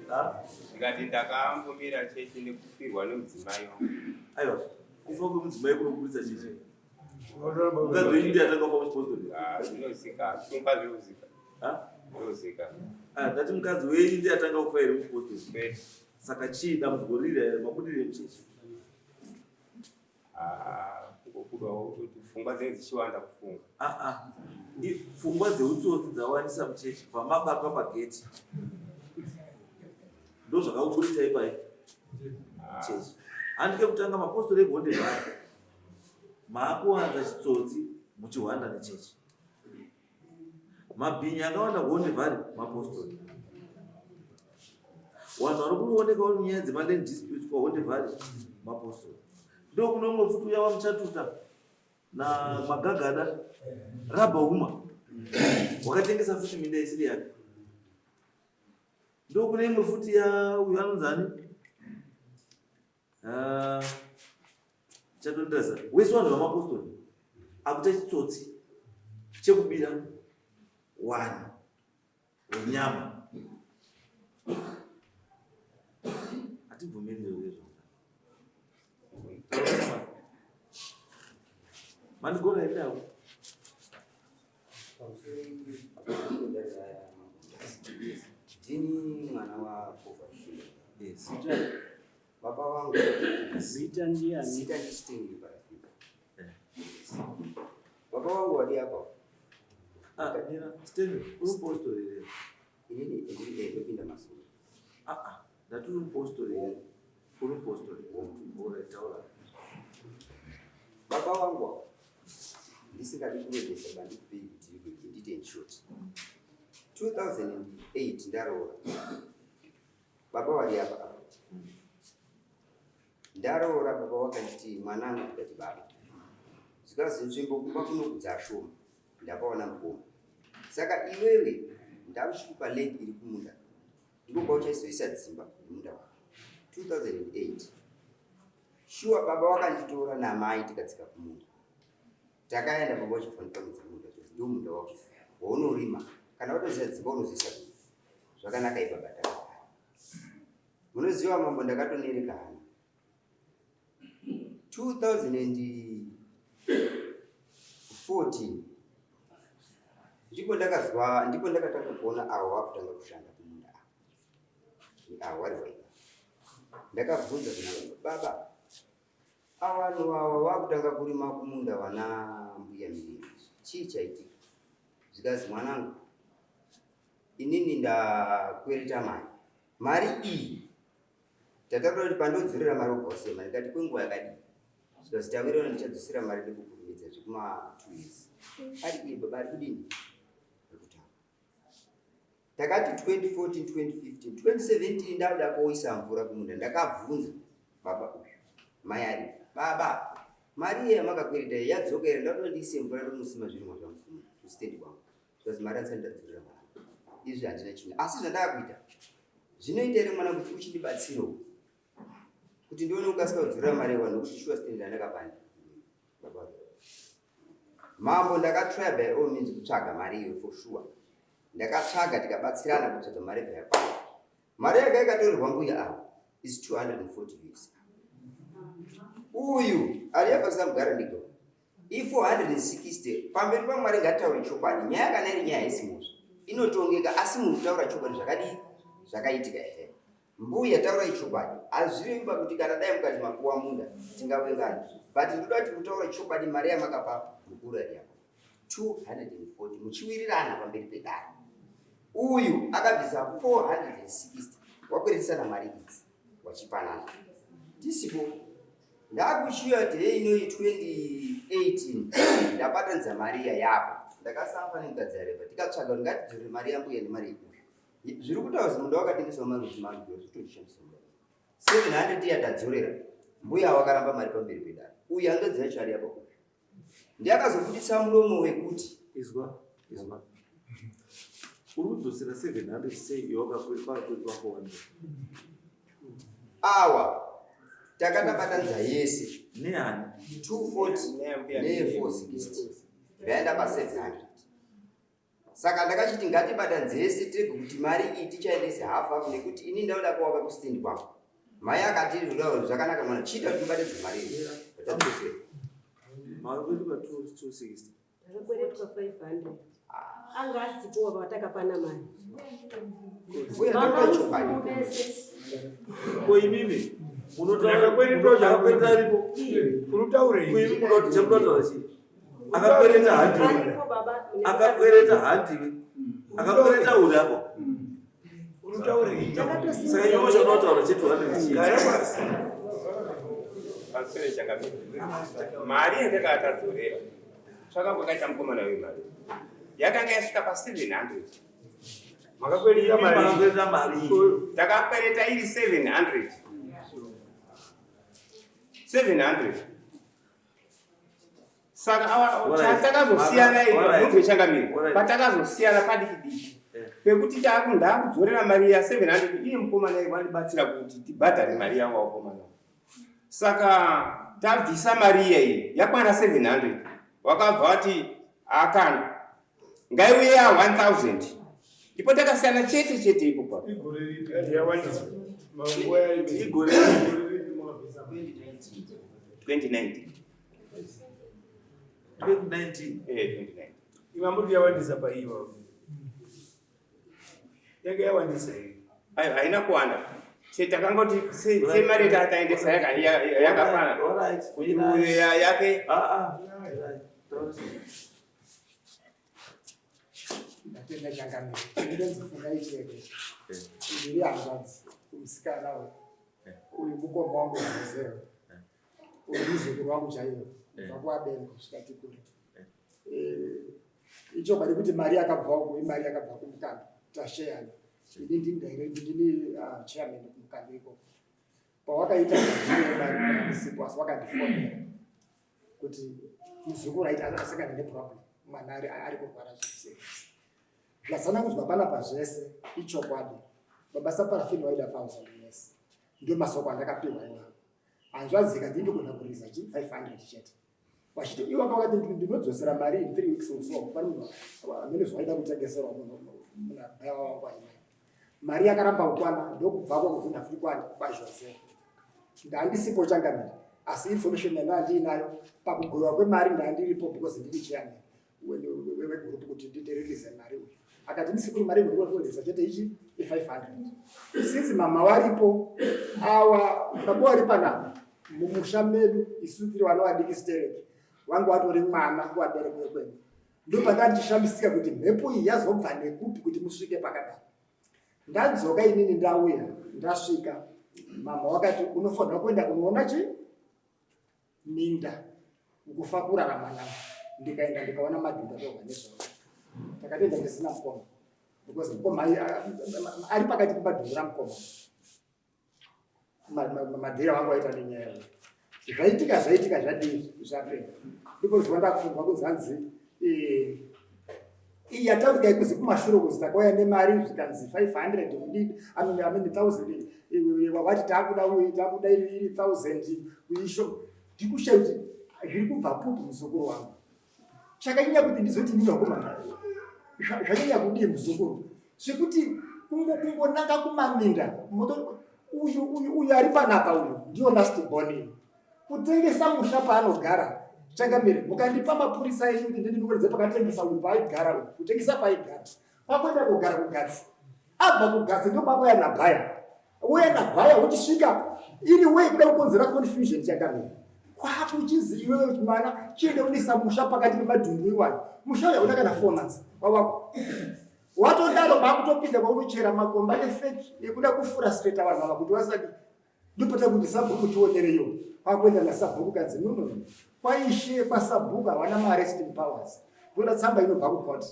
Ha? Ndikati ndakambomira chechi nekufirwa nemudzimai wangu. Aiwa, kufa kwemudzimai kunoburitsa chechi. Mukadzi wenyu ndiye atanga kufa muchipostori. Ah, zvinozika. Shumba zvinozika. Ha? Zvinozika. Ah, ndati mukadzi wenyu ndiye atanga kufa here muchipostori. Kwete. Saka chii dambudziko riri here mabudire emuchechi? Ah, kungobudawo kuti pfungwa dzinenge dzichiwanda kufunga. Ah, ah. Pfungwa dzeutsotsi dzawandisa muchechi pamabatwa pageti. Ndozvakakuburitsai pai Ah, chechi. Handike kutanga mapostori egonde vhari. Maakuwanza chitsotsi muchihwanda nechechi. Mabhinya akawanda kuonde vhari mapostori. Vanhu vari kuoneka vari munyaya dzemaland disputes kwaHonde Valley mapostori. Ndokuno umwe futi uya wamuchatuta namagagada Rabha Uma wakatengesa futi minda isiri yake. Ndokune imwe futi ya uyu anonzi ani? Ah, chatondesa wese vanhu vamapostori akuita chitsotsi. Chekubira wani wenyama hatibvumiri izvozvo izvo. Mandigona here davo? Ndini mwana wa Yes. Baba vangu. Zita ndiani? Zita ndi Stanley Parafika. Baba vangu wadi apa. Ah, nina Stanley, uri mupostori here? Inini ndiri ndopinda masoro. Ah ah, ndati uri mupostori here? Uri mupostori. Uri taura. Baba vangu ava ndisingadi kurebesa bandikupei kuti ndiite in short. 2008 ndaroora. Baba vari apa apa. Ndaroora baba wakanditi mwanangu ndikati baba. Zvikazi nzvimbo kumba kuno kudzashoma ndapaona mukoma. Saka iwewe ndakuchikupa land iri kumunda. Ndiko kwauchaizoisa dzimba nemunda wako. 2008. Shuwa baba wakanditora namai tikadzika kumunda. Takaenda baba wachibva ndipangidza munda zvikazi ndiwo munda wako waunorima. Kana watoziva dzimba unozoisa kumunda. Zvakanaka ibaba takagara. Munoziva mambo ndakatonereka hana. 2014 ndipo ndakazwa ndipo ndakatanga kuona avo vakutanga kushanda kumunda ava. Avo vari waiva. Ndakabvunza kuna baba, baba avanhu ava vakutanga kurima kumunda vana mbuya Miriri. Chii chaitika? Zvikazi mwanangu inini ndakwereta mari. Mari iyi tataura kuti pandodzorera mari obva wasema ndikati kwenguva yakadii zvikazi tawirirana ndichadzosera mari nekukurumidza zvekuma 2 years. Ari iye baba ari kudini? Ari kutaura. Takati 2014, 2015, 2017 ndakuda koisa mvura kumunda ndakabvunza baba uyu mai ari baba mari iya yamakakwereta iyi yadzoka here ndakuda ndiise mvura ndonosima zvirimwa zvangu kumunda kustendi kwangu zvikazi mari andisati ndadzorera mwana izvi handina chinhu asi zvandaakuita zvinoita here mwana kuti uchindibatsirewo kuti ndione kukasika kudzorera mari yevanhu nokuti shuwa stendi yandakapanda baba mambo ndakatry by all means kutsvaga mari iyo for sure ndakatsvaga tikabatsirana kutsvaga mari bva yakwana mari yanga yakatorerwa mbuya ava is 240 us uyu ari apa samugara ndigo i460 pamberi pamwari ngatitaure chokwadi nyaya kana iri nyaya haisi mhosva inotongeka asi munhu kutaura chokwadi zvakadii zvakaitika here mbuya taurai chokwadi hazvirevi kuti kana dai mukati mapuwa munda tingavengana but ndoda kuti mutaura chokwadi mari yamakapa mukuru ari yako 240 muchiwirirana pamberi pedare uyu akabvisa 460 wakweretesana mari idzi wachipanana tisipo ndakuchiuya kuti hei inoi 2018 ndabatanidza mari iya yapo ndakasafa nemukadzi areba tikatsvaga kuti ngatidzore mari yambuya nemari yeuyu zviri kutaura kuti munda wakatengeswa marudzi marudzi zvitochishandisa munda 700 iya tadzorera mbuya wakaramba mari pamberi pedare uyu hanzvadzi yacho ari apa uyu ndiye akazobuditsa muromo wekuti Izwa, izwa. Uri kudzosera 700 sei iwe wakakwereta 400? awa takatabatanidza yese Neani? 240 ne 460 ndaenda pa 700 saka ndakachiti ngatibatanidze yese tirege kuti mari iyi tichaendese hafu hafu nekuti ini ndauda kuwaka kustendi kwangu mai akati zvakanaka mwana chiita kuti mubatidze mari iyi tadzosera Mari kwedu 260. Ndakakweretwa 500. Anga asipo watakapana mari. Mbuya Vanga ndauda chokwadi musipo mese. Ko imimi munotaura Ndakakweretwa akakwereta aripo. Urutaure Ko imi munoti chamunotaura chii? Akakwereta handiwe. Aripo baba. Akakwereta handiwe. Akakwereta uri apo. Urutaure Saka iwe chaunotaura che 200 chii? Gara pasi. Pamusoro changamire. Mari yandakanga tadzorera tsvaka kwakaita mukomana wemari yakanga yasvika pa 700 Makakwereta Imi mari. makakwereta mari. takakwereta iri 700 700 saka Alright. takazosiyana Alright. munzwe changamire Alright. patakazosiyana padiki diki Eh. pekuti ndakudzorera mari ya 700 iye mukomana wandibatsira kuti tibhadhare mari yangu wakomana saka tabvisa mari iya iyi yakwana 700 wakabva wati akana Ngaiuye ya 1000. Ndipo takasiyana chete chete ipo pa. Igore ripi? Yawandisa. Manguva yayo. Igore ripi? 2019. 2019. Eh, 2019. Imambuti yawandisa paiwa. Yanga yawandisa here. Ayo haina kuwanda. Se takangoti se mari tataendesa yakafana. All right. Kuti uyo yake Ah ah. Right. Ndatenda changamire. Ndinonzi Fungai Chiyeke. Ndiri hanzvadzi kumusikana uyu. Uyu mukoma wangu wamuzero. Uyu muzukuru wangu chaiyo. Kubva kuvabereki kusvika tikure. Ichokwadi kuti mari yakabva uku imari yakabva kumukando. Tasheyana. Ini ndini direct ndini chairman kumukando ikoko. Pawakaita madhiri emari ndisipo asi wakandifonera kuti muzukuru aiti asangana neproblem mwana ari kurwara zviri serious. Zvatsanangudzwa panapa zvese ichokwadi. Baba Saparafini vaida 1000 yes. Ndiyo masoko andakapiwa iwawo. Hanzvadzi ikati ndogona kuriza chi 500 chete. Vachiti ivo vanga vakati ndinodzosera mari in 3 weeks or so. Pane munhu amene zvaida kutengeserwa munhu muna baba wangu ainayo. Mari yakaramba kukwana ndokubva kwakuzoenda futi kwani kwaJose. Ndandisipo changamire asi information yandanga ndiinayo pakugovewa kwemari ndandiripo because ndiri chairman wegroup kuti nditirelease mari uyu. Akati ndisikuru mari ndinokuendesa chete ichi i500. Since mama waripo awa baba wari panapa mumusha medu isu tiri vana vadiki stereki wangu watori mwana kuvabereki vekwedu. Ndopandanga ndichishamisika kuti mhepo iyi yazobva nekupi kuti musvike pakadai. Ndadzoka inini ndauya ndasvika mama wakati unofanira kuenda kunoona chi minda ukufa kurarama navo. Ndikaenda ndikaona madhunda torwa nezvavo. Takatoenda tisina mukoma because mukoma ari pakati pepadhundu ramukoma. Madhira wangu aita nenyaya iyi. Zvaitika zvaitika zvadii zvapera. Ndipo zuva ndakufunga kunzi hanzi iyi yataurika ikuzi kumashure kuzi takauya nemari zvikanzi 500 kudii I mean 1000 wati takuda uyu takuda iri 1000 kuisho ndikushaya kuti zviri kubva kupi muzukuru wangu. Chakanyanya kuti ndizoti ndini vakomana zvanyanya kudii muzukuru zvekuti kungonanga kumaminda uyu uyu uyu ari panapa uyu ndiyo last born iyi kutengesa musha paanogara changamire mukandipa mapurisa enyu kuti ndindimukuridze pakatengesa uyu paaigara uyu kutengesa paaigara kwakuenda kugara kugatsi abva kugatsi ndopakuya nabhaya uya nabhaya uchisvika iri wei kuda kukonzera confusion changamire kwakuchizi iwewe kuti mwana chiende unisa musha pakati pemadhumbu iwayo musha uya una kana 4 months wawako watodaro makutopinda kwaunochera makomba efeki ekuda kufrustrata vanhu ava kuti vasati ndopota kuti sabhuku tionereyo kwakuenda nasabhuku kanzi no no no kwaishe kwasabhuku havana maarresting powers toda tsamba inobva kucourt.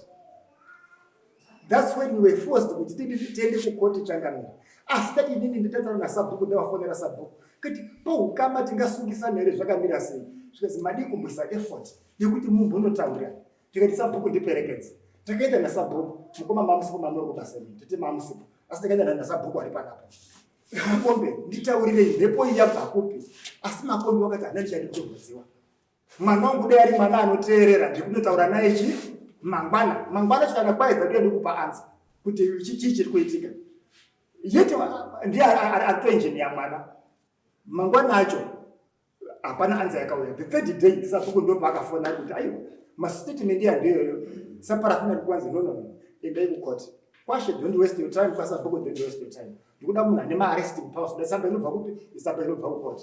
That's when we were forced kuti tiende kucourt changamire. Asi tati inini nditataura nasabhuku ndavafonera sabhuku kuti poukama tingasungisana here zvakamira sei zvikanzi madii kumboisa effort yekuti mumbonotaurira tikati sabhuku ndiperekedze takaenda nasabhuku mukoma mamusipo mamuri kubasa imi tete mamusipo asi takaenda nasabhuku ari panapa makombe nditaurirei mhepo iyi yabva kupi asi makombe wakati hana ndichadi kutorwadziwa mwana wangu dai ari mwana anoteerera ndikunotaura naye chi mangwana mangwana chikana kwaedza ndiye ndikupa ansa kuti chii chiri kuitika yeti ndiye atoenjiniya mwana mangwana acho hapana ansa yakauya the third day sabhuku ndo paakafona kuti aiwa mastatement iya ndeyoyo saparafina ndikwanzi no no no endai kucourt kwashe don't waste your time kwasabhuku don't waste your time ndikuda munhu ane maarresting powers da tsamba inobva kupi tsamba inobva kucourt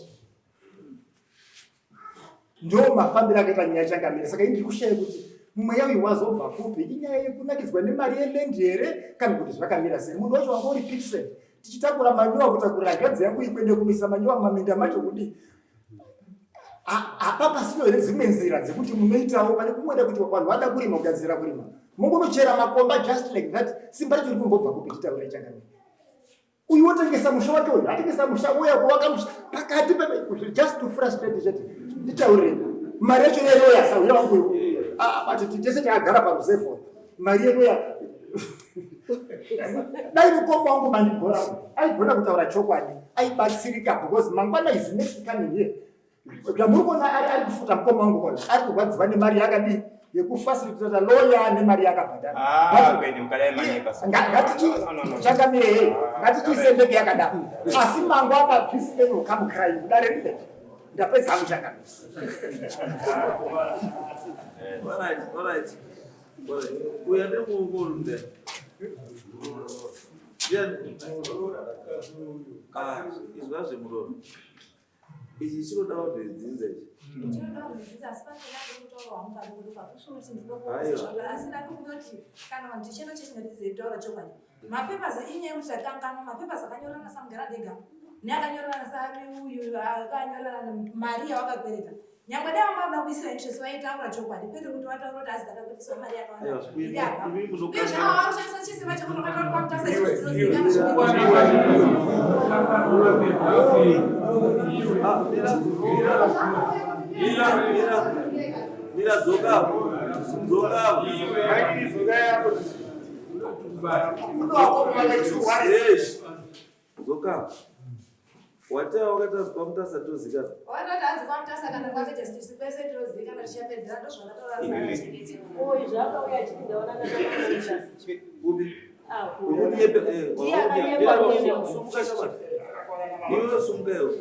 ndo mafambiro akaita nyaya changamire saka ini ndiri kushaya kuti mweya uyu wazobva kupi inyaya yekunakidzwa nemari yeland here kana kuti zvakamira sei munhu wacho wanga uri pitsen tichitakura manyowa kutakura hanzvadzi yangu ikuende kunoisa manyowa mumaminda macho kudii apa pasino here dzimwe nzira dzekuti munoitawo pane kumweda kuti vanhu vada kurima kugadzira kurima mongonochera makomba just like that simba racho riri kumbobva kupi titaure changamire uyu wotengesa musha wake uyu atengesa musha uya kuvaka musha pakati just to frustrate chete nditaurire mari yacho yeroya sauya wangu uyu ah, tese takagara paruzevho mari yeroya dai mukoma wangu mandigora aigona kutaura chokwadi aibatsirika because mangwana is next coming here zvamuri kuona ari kufuta mukoma wangu kona ari kurwadziwa nemari yakadii yekufacilitata lawyer nemari yakabhadhara. Ah, kwete mukadai manyepa. Ngatichichangamire hei, ngatichiise ndege yakadaro. Asi mango apa this man will come crying. Dare rine. Ndapedza hangu changamire. All right, all right. All right. Uya nemuoko uri Ndiani? Ah, izwa zvemuroro. Ichi chinoda vanhu vedzinza ichi. Chinoda vanhu vedzinza asi pane ndakutaura wangu padoko doko hakusi kuti ndinokuudza asi ndakungoti kana vanhu tichienda chechi ngatidzidzei kutaura chokwadi. Mapapers inyaya yekuti takanganwa mapapers akanyorana samugara ndega neakanyorana sani uyu akanyorana mari yawakakwereta. Nyangwe dai wanga uda kuisiwa interest waitaura chokwadi kwete kuti wataura kuti azi ndakakwereteswa mari yakawanda. Iri apa. Uyezve ava vakushandisa chisimba chekuti wakataura kwamutasa isusu tinozivikanwa Mira, mira, mira, dzoka apo. Dzoka apo. Yes. Dzoka apo. Wataya wakati azi kwamutasa tozikana. Watati azi kwamutasa kana kwamajesty kwese tinozikana tichapedzera ndozvakataura Oyi zvakauya achiti ndaonana namamutasa. Upi? Ah, Ukunyepa eh. Ndiye akanyepa mwenyewe. Sumuka shamwari. Iwe sumuka iwe.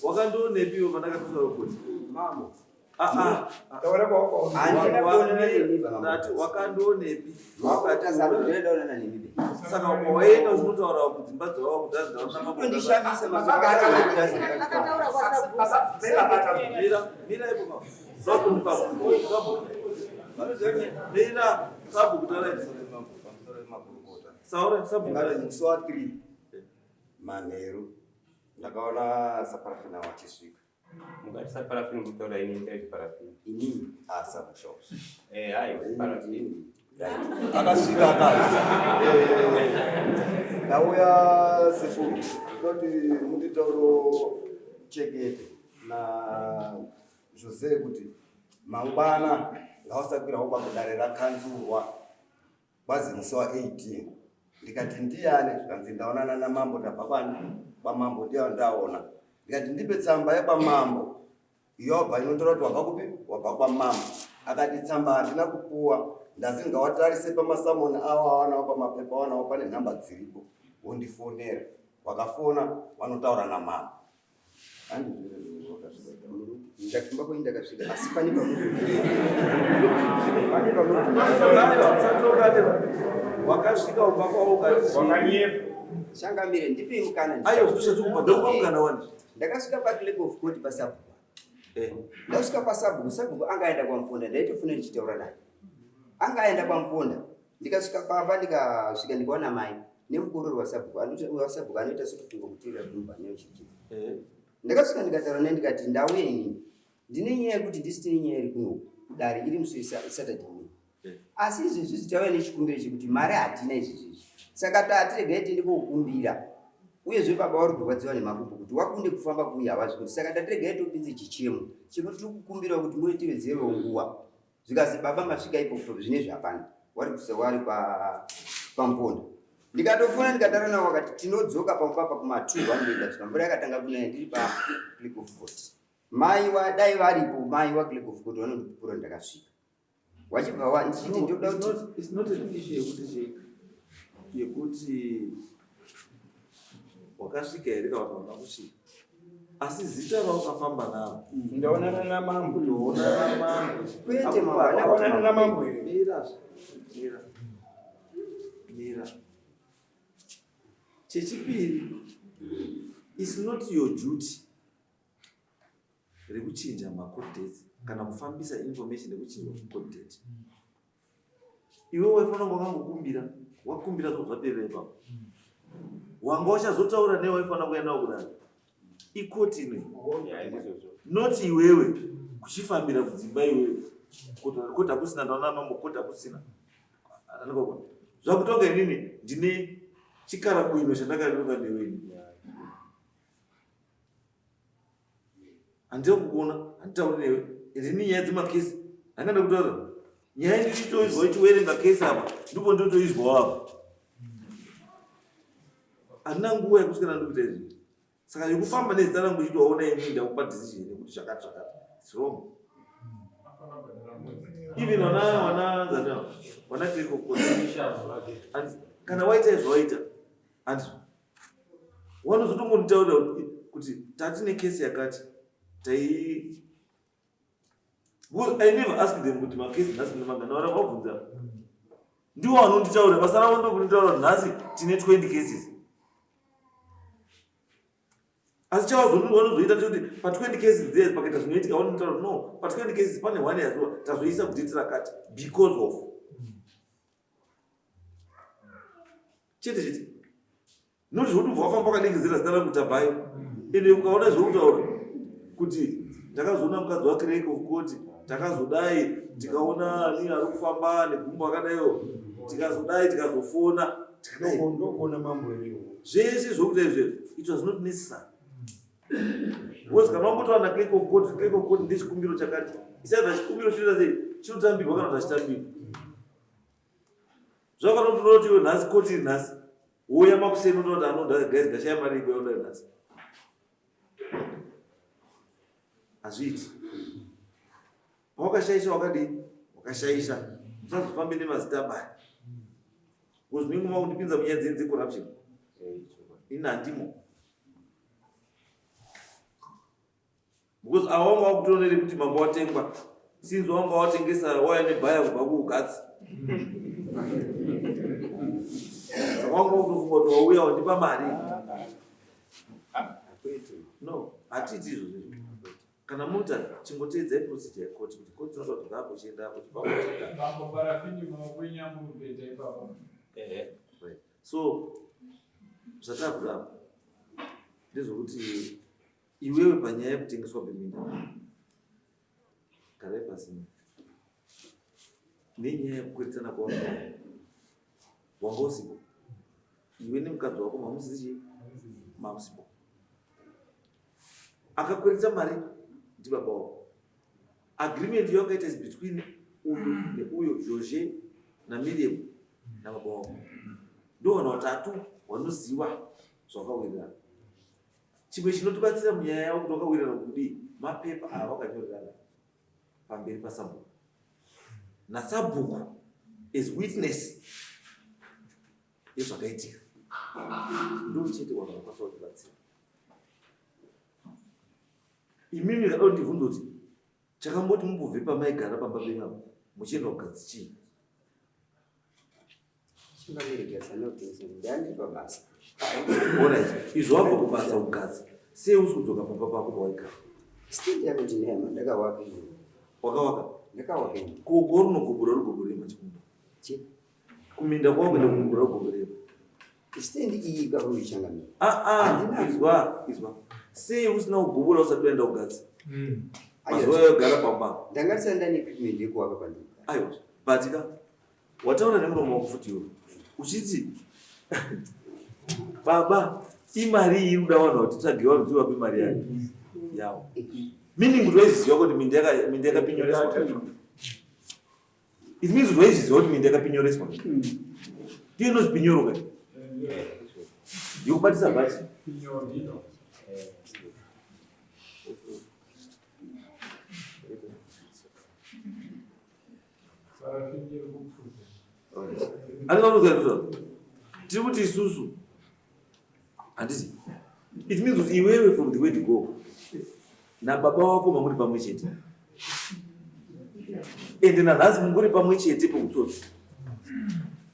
Wakandionepi iwe pandakataura kuti? Mambo. Ah ah. Taura kwako. Handina kuonana nemi baba. Ndati wakandionepi? Wakatasa ndaonana nemi be. Saka waenda uchinotaura kudzimba dzavo kuti azi ndaona mambo. Kundishamisa mazuva Akataura kwasabhuku. Mira, mira ipo baba. Sabhuku baba. Sabhuku. Mira, sabhuku taura. Saura sabhuku. Ngati musi wa 3 manheru ndakaona saparafina wachisvika. Mukati saparafini mutaura ini ndaiti parafini. Inini asamushops. Eh, aiwa parafini. Right. Akasvika akazi Ndauya sekuru ndoti munditauro chekete na Jose kuti mangwana ngausakwirawo pakudare rakanzurwa kwazi musi wa 18 ndikati ndiyani zvikanzi ndaonana namambo ndabva kwani kwamambo ndiyo ndaona ndikati ndipe tsamba yekwamambo yobva inotaura kuti wabva kupi wabva kwamambo akati tsamba handina kupuwa ndazi ngawatarise pamasamoni awo awanawo pamapepa awanawo pane nhamba dziripo wondifonera wakafona wanotaura namambo ndakumba kwenyu ndakasvika asi pane pane Wakasvika ubva kwavo ukati Wakanyepa. changamire ndipei mukana Aiwa zvitochatukupa ndokupa mukana wani. ndakasvika paclerk of court pasabhuku Eh. ndasvika pasabhuku sabhuku anga aenda kwamuponda ndaitofuna ndichitaura naye anga aenda kwamuponda ndikasvika pamba ndikasvika ndikaona mai nemukororo wasabhuku wasabhuku anoita sekutungomutirira kumba nechichi Eh. ndakasvika ndikataura naye ndikati ndauye inini ndine nyaya yekuti ndisi tine nyaya iri kuno kudare iri musi wesaturday uno Eh. asi izvezvi tauya nechikumbiro chekuti mari hatina izvezvizvi saka tatiregai tiende kokumbira uyezve baba vari kurwadziwa nemakumbo kuti wakunde kufamba kuuya havazvi kuti saka tatiregai topinze chichemo chekuti tiri kukumbirawo kuti muitivedzerewo nguva zvikazi baba masvika ipo zvinezvi hapana wari kusa wari pamuponda ndikatofona ndikataura navo vakati tinodzoka pamba pa kuma 2 vandoenda svika mvura yakatanga kunaya ndiri paclerk of court mai wadai varipo mai waclerk of court vanondipupura ndakasvika wachibva wa ndichiti No, ndoda it's kuti not, it's not an issue yekuti chii yekuti wakasvika here kana kuti hauna kusvika asi zita rawakafamba naro Ndaonana namambo. kutoonana mambo Kwete mambo, haana Ndaonana namambo here. mira mira mira chechipiri is not your duty rekuchinja macourt dates kana kufambisa information yekuchinjwa court date iwe waifanira kunge wakangokumbira wakumbira zvo zvaperera ipapo wanga uchazotaura newe waifanira kuenda nawo kudare ikoti ino Yeah, ndizvozvo. not iwewe kuchifambira kudzimba iwewe koti hakusina ndaona mambo koti hakusina Anokona. Zvakutonga inini ndine chikarabuino chandakaronga newe ini handina kukuona handitauri newe ndini nyaya dzemakesi handingada kutaura nyaya ndichitoizwa ichiwerenga kesi apa ndipo ndotoizwawo apa handina nguva yekuswera ndikuita izvi saka yekufamba nezita rangu uchiti waona inini ndakupa decision yekuti zvakati zvakati its wrong. Even wana wana zana wana tiri kokoti. Kana waita izvo waita. And wanozotongonditaurira kuti tatine kesi yakati tai Because I never ask them kuti makesi nhasi mune mangani vana vabvunza. Ndiwo vanonditaurira basa ravo ndokunditaurira nhasi tine 20 cases. Asi chavanozoita ndechekuti pa 20 cases dziya pakaita zvinoitika vanonditaura no pa 20 cases pane one yazuva tazoisa kudate rakati because of chete chete. Not zvekuti ubva wafamba wakadengezera zita rangu tabvayo. Ende ukaona zvekutaura kuti ndakazoona mukadzi waCraig of court takazodai tikaona ani ari kufamba negumbo akadaiwo tikazodai tikazofona tikadai ndokuona mambo here zvese zvekuita izvo it was not necessary because kana wangotaura naclerk of court clerk of court ndechikumbiro chakati isaidha chikumbiro chinoita sei chinotambirwa kana kuti hachitambirwi Zvakafanana kuti unoti iwe nhasi koti iri nhasi wouya makuseni unoona kuti anoda guys ndashaya mari iko yaoda nhasi. Hazviiti. Pawakashaisha wakadii? Wakashaisha. Musazofambe nemazita abaya. Because munenge makundipinza munyaya dzenyu dzecorruption. Ini handimo. Because ava wanga wakutoonere kuti mambo watengwa since wanga watengesa waya nebhaya kubva kuugatsi saka wanga wakutofunga kuti wauya wandipa mari no hatiiti izvozvo kana mota chingoteedzai procedure yekoti kuti koti inoda kuti ngapo chienda apo chibambo parafini makwenya murubhedha ipapo ehe so zvatakuda apo ndezvokuti Iwewe panyaya yekutengeswa kweminda garai pasi nenyaya yekukweretana kwawanga wanga usipo iwe nemukadzi wako mamusisi chii mamusipo akakweretsa mari ndibaba wako agreement yawakaita is between uyu neuyo George naMiriam nababa wako ndo vanhu vatatu vanoziva zvawakawirirana Chimwe chinotibatsira munyaya yavo kuti vakawirirana kudii mapepa ava vakanyorerana pamberi pasabhuku nasabhuku as witness yezvakaitika ndo chete vanhu vanokwanisa kutibatsira. Imimi ndikada kuti ndibvunze kuti chakamboti mumbobve pamaigara pamba penyu apo muchienda kugadzi chii? Izvo wabva kubasa kugadzi sei usi kudzoka pamba pako pawaigara? Ndakawaka ini. Wakawaka? Ndakawaka ini. Ko kwaunogobora rugobora machikumba? Kuminda kwako kuenda kugobora rugobora. Stand iyi kakuichangamira. Ah ah, izwa, izwa. Sei usina kugobora usati waenda kugadzi? Mazuva ayo gara pamba. Ndanga ndisati ndane equipment yekuwaka pandogara. Aiwa, but ka wataura nemuromo wako futi iwe uchiti baba imari iyi iri kuda vanhu kuti tsvage vanhu kuti vape mari yayo yawo meaning kuti waizviziva kuti minda yakapinyoreswa it means kuti waizviziva kuti minda yakapinyoreswa ndiyo inozi pinyoro ka yokubatisa bhachi Tiri kuti isusu handiti it means kuti iwewe from the word go nababa wako mamuri pamwe chete ende nanhasi mungori pamwe chete peutsotsi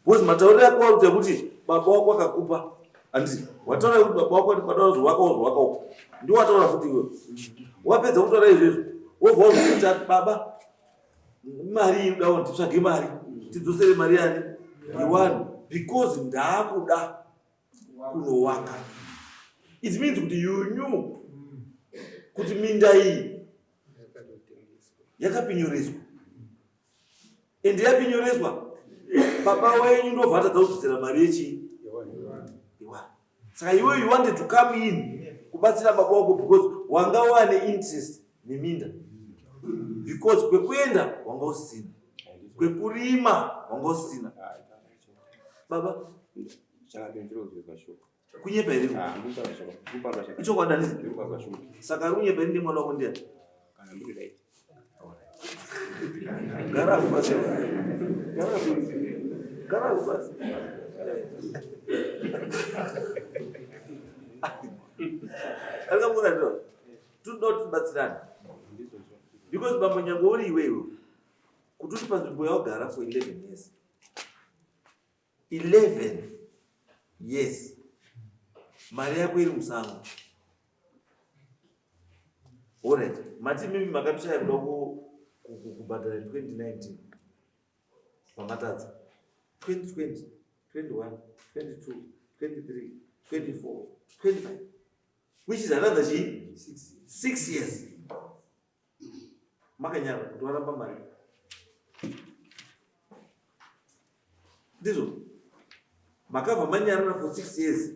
because matauriro ako wakuita kuti baba wako akakupa handiti wataura kuti baba wako baba wazowaka wazowaka uko ndiwo wataura futi iwewe wapedza kutaura izvezvo wobva wazokuti baba mari inoda kuti titsvage mari tidzosere mari yani yewanhu because ndaakuda kunowaka it means kuti you knew kuti minda iyi yakapinyoreswa and yapinyoreswa baba wenyu ndobva atadza kudzosera mari yechii yewanhu saka iwe you wanted to come in kubatsira baba wako because wanga wane interest neminda because kwekuenda wanga usina kwekurima wanga usina baba kunyepa here ichokwadi handisi saka ari kunyepa here ndemwana wako ndiani Gara basi. Gara gara basi. Arikamukona ndiro. Tinoda kuti tibatsirane. Because bambo nyange uri iwewe kuti uri panzvimbo yawagara for 11 years. 11 years. Mari yako iri musango. Alright. Mati mimi makatoshaya kuda kubhadhara 2019. Pamatadza. 2020, 21, 22, 23, 24, 25. Which is another chi? 6 years. Makanyara kuti waramba mari. Ndizvo. Makabva manyarara for 6 years.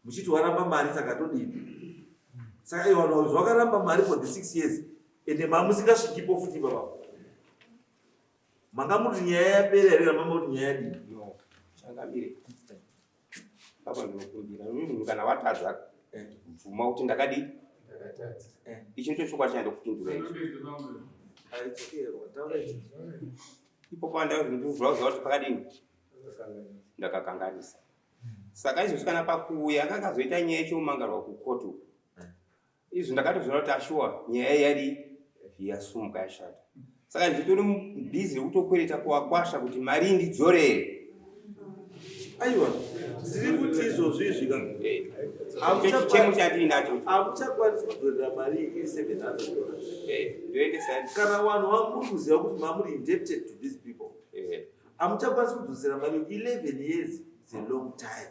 Muchiti waramba mari saka todini? Saka iwe vanhu vakaramba mari for the 6 years. Ende mamusingasvikipo futi baba. Manga muri nyaya yapera here kana manga kuti nyaya yadii? No, changamire. Baba ndinokumbira munhu kana watadza bvuma kuti ndakadii? Ndakatadza. Ichi ndicho chokwadi chandokupindura ichi. Ipo pandakuvhura kuziva kuti pakadini? Ndakakanganisa. Saka izvozvi kana pakuuya akakazoita nyaya yechomangarwa kukoti uku. Izvi ndakatozviona kuti ashuwa nyaya yari yasumuka yashata. Saka nditori busy yekutokwereta kuvakwasha kuti mari indidzorere. Aiwa, ndiri kuti izvozvi izvi ka. Chichemo chandinacho. Hamuchakwanisi kudzorera mari iri 700 dollars. Ndoendesa. Kana vanhu vamuri kuziva kuti mamuri indebted to these people. Hamuchakwanisi kudzosera mari 11 years is a long time.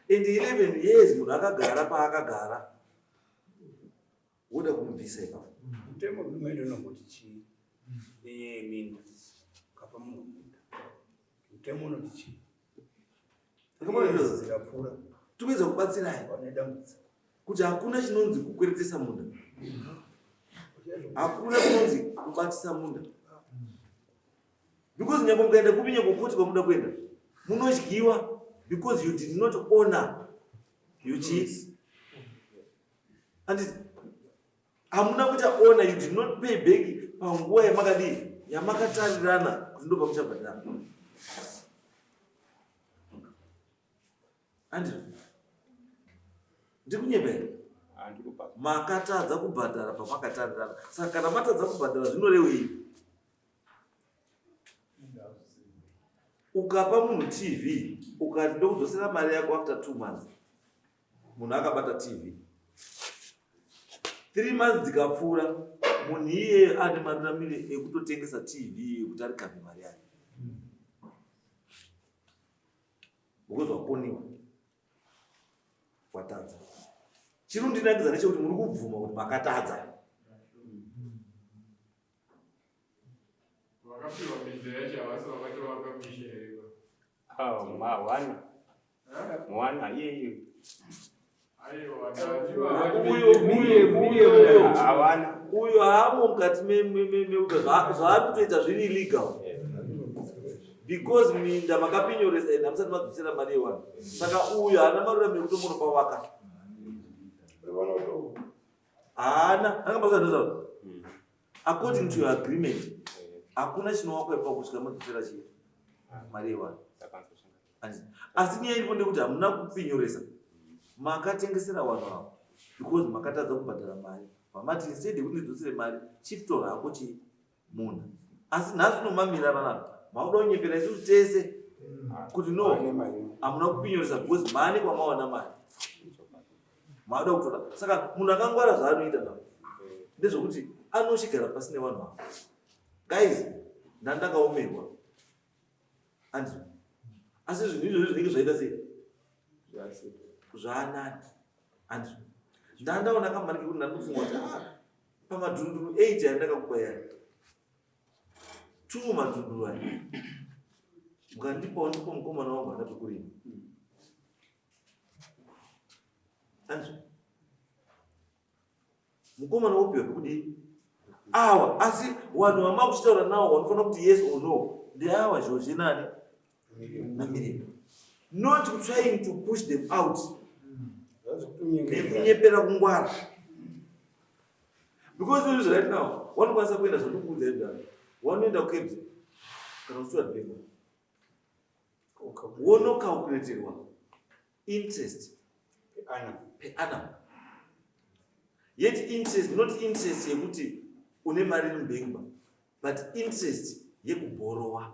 And 11 years munhu akagara paakagara. Woda kumubvisa ipapo. Mutemo wemene unomboti chii nenyaya yeminda ukapa munhu munda mutemo unoti chii zikapfuura tikuedza kubatsirai wane dambudziko kuti hakuna chinonzi kukweretesa munda, hakuna chinonzi kubatisa munda, because nyange mukaenda kupi nyange kukoti kwamuda kuenda munodyiwa because you did not honor your chiefs. And hamuna kuita honor, you did not pay back panguva yamakadii yamakatarirana kuti ndo pamuchabhadhara. Andrew, ndikunyepa here? Makatadza kubhadhara pamakatarirana. Saka kana matadza kubhadhara zvinorevei? Ukapa munhu TV ukati ndokudzosera mari yako after 2 months, munhu akabata TV 3 months dzikapfuura, munhu iyeye ane maruramiro ekutotengesa TV yekuti arikave mari yake because wakoniwa, watadza. Chiri kundinakidza ndechekuti muri kubvuma kuti makatadza. Vakapiwa minda yacho havasi vakatovaka misha here? Mwana. Mwana iyeye. Aiwa, Hawana. Uyo haamo mukati zvaari kutoita zviri illegal because minda makapinyoresa ende hamusati madzosera mari yewanhu. Saka uyo haana maruramiro ekuti munopawaka. Haana akambasa ndozvo. According to your agreement, hakuna chinowakwa ipapo kusvika madzosera chii mari yewanhu. Asi nyaya iripo ndekuti hamuna kupinyoresa, makatengesera vanhu ava because makatadza kubhadhara mari. Vamati instead yekuti ndidzosere mari, chitora hako chii munhu. Asi nhasi unomamira panapa, makuda kunyepera isusu tese kuti no, hamuna kupinyoresa because mane kwamawana mari makuda kutora. Saka munhu akangwara zvaanoita navo ndezvekuti anochigara pasi nevanhu ava. Guys, ndandakaomerwa andizvo, asi zvinhu izvozvo zvinenge zvaita sei zvaanani andizvo. Ndandaona kamari kekuti ndandofunga kuti pamadhunduru 8 andakakupa yaya 2 madhunduru aya mukandipawo ndipo mukomana wangu ana pekurima andizvo. Mukomana wopiwa pekudii awa, asi vanhu vamakuchitaura nawo vanofanira kuti yes or no ndeawa Zhozhe nani naMiriam, not trying to push them out nekunyepera kungwara. Because izvi right now wanokwanisa kuenda zvandikuudza izvi wanoenda kuCABS kana kuStewart Bank wonocalculatirwa interest per annum yet interest not interest yekuti une mari iri mubank ba but interest yekubhorowa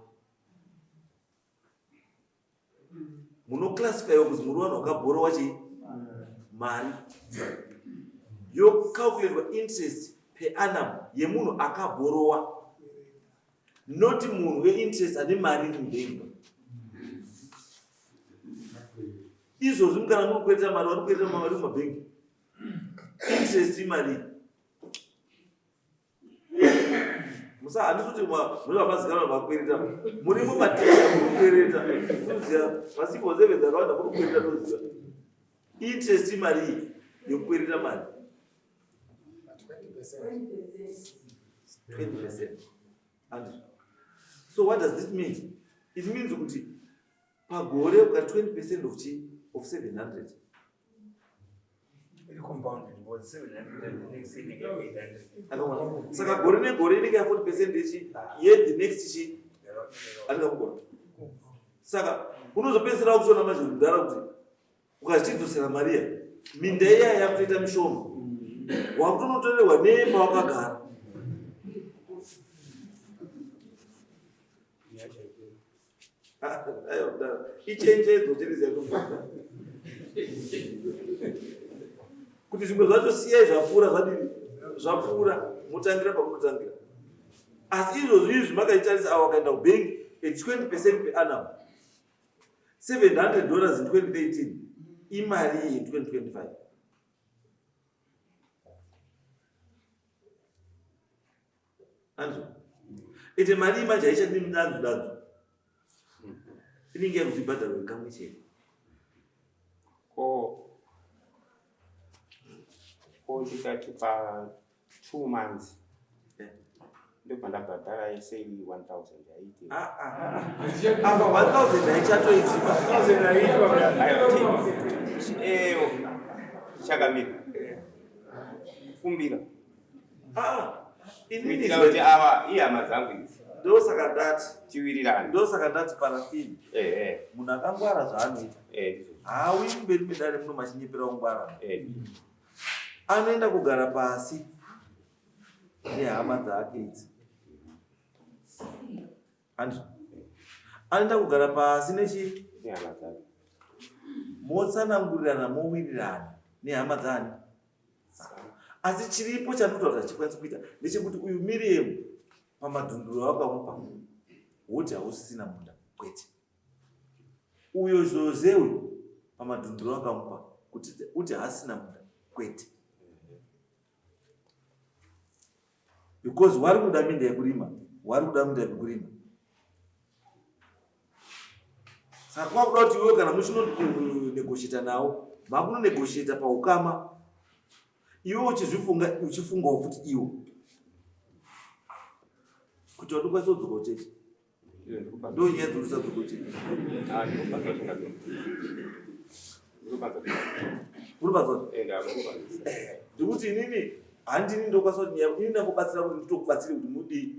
munoclassifyiwa kuzi muri vanhu vakabhorowa chii mari yocalculatwa interest per annum yemunhu akabhorowa not munhu weinterest ane mari iri mubank izvozvi mukana muri kukwetera mari vari kukwetera mari mumabhengi interest imari musa handisi kuti muri vamazikanwa vakwereta muri mumaticha muri kukwereta toziva masipo zeve dzakawanda muri kukwereta toziva interest imari iyi yekukwereta mari 20 percent so what does it mean it means kuti pagore uka 20 percent of chi of 700 saka gore negore inenge ya 40 percent yechi ye the next chi anenge kugona saka unozopedzisira wakutoona manje kudhara kuti ukachidzosera mari iya minda iya yakutoita mishoma wakutonotorerwa nemba wakagara ichenjedzo chete kuti zvimwe zvacho siyai zvapfuura zvadini zvapfuura motangira pamunotangira asi izvozvi izvi makaitarisa avo vakaenda kubank at 20 percent per annum 700 dollars in 2013 imari iyi in 2025 Anzwa. Ite mari manje haichadi mudanzu danzu. Inenge yakuzibhadharwa kamwe chete. Ko ko ndikati pa 2 months ndobva ndabhadhara yese iri 1000 haiti. Ah ah. Apa 1000 haichatoiti. 1000 haiti. Eh, chakamira. Kumbira. Ah, kuitira kuti ava ihama dzangu idzi ndosaka ndati tiwirirane ndosaka ndati parafini eh, munhu akangwara zvaanoita eh, haawi mberi medare muno machinyepera kungwara eh. anoenda kugara pasi nehama dzake idzi Andrew anoenda kugara pasi nechi nehama dzake motsanangurirana mowirirana nehama dzani asi chiripo chandinotaura kuti hachikwanisi kuita ndechekuti uyu Miriam pamadhunduro awakamupa woti hausisina munda kwete uyo Jose uyu pamadhunduro awakamupa kuti uti haasisina munda kwete because wari kuda minda yekurima wari kuda minda yekurima saka kwakuda kuti iwe kana muchinonegotiata nawo makunonegotiata paukama iwe uchizvifunga uchifungawo futi iwo kuti wandikwanisa kudzoka kuchechi ndonyaya dzekuti usadzoka kuchechi uri ndikuti inini handini ndokwanisa kuti nyaya ini ndakubatsira kuti nditokubatsire kuti mudii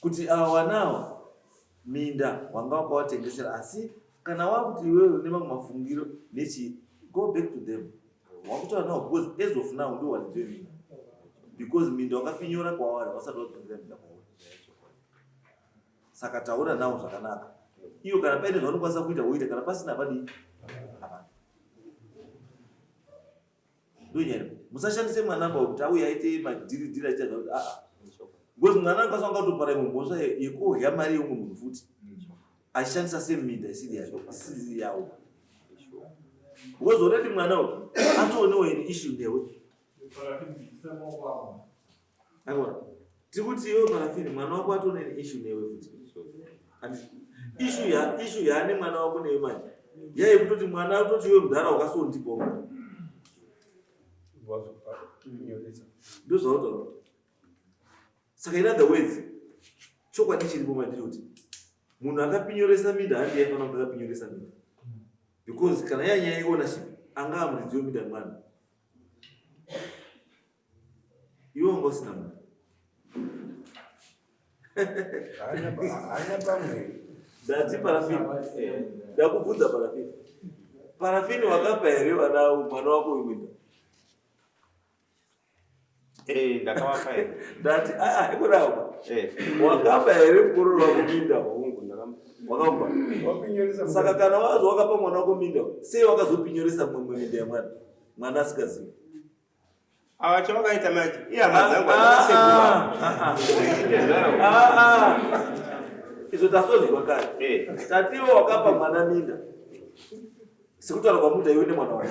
kuti awa wanawa minda wanga wakawatengesera asi kana wakuti iwewe une mamwe mafungiro nechii go back to them wakutaura nawo because as of now ndo waridzo yeminda because minda wakapinyora kwawari wasati wadzorera minda kwauri saka taura nawo zvakanaka iyo kana paine zvaunokwanisa kuita woita kana pasina padii hapana ndonyaya musashandise mwana pa kuti auye aite madhiridhiri achiita zvakuti aa because mwana anokwanisa kunga kutopara imwe mhosva yekurya mari yeumwe munhu futi achishandisa same minda isiri yake isiri yawo because already mwana uyu atoonewo ine issue newe Aiwa, tiri kuti iwe parafini mwana wako atone ne issue newe futi. Issue ya issue yaane mwana wako newe manje. Yaye kutoti mwana atoti iwe mudhara wakasondipa. Ndozvautaura. Saka in other words, chokwadi chiripo mandiri kuti munhu akapinyoresa minda handi yaifanira kunge akapinyoresa minda. Because kana yanyaya yeownership anga amuridzi weminda mwana. Iwe wanga usina mwana. Haana pamwe. Ndati parafini. Ndakubvunza parafini. Parafini wakapa here vana mwana wako uyu minda? Eh, ndakavapa here. Ndati ah ah ikodawo. Eh. Wakapa here mukororo wako minda? Hongu ndakamupa. Wakamupa. Wapinyoresa Saka kana wazo wakapa mwana wako minda, sei wakazopinyoresa mumwe minda yemwana? Mwana asikazivi. Ava chavakaita manje ihama dzangu Ah, adzakasekuru. ah, ah. Izvo tasozwa kare. Eh. Tatiwo wakapa mwana minda. Sekutaura kwamuita iwe nemwana wako.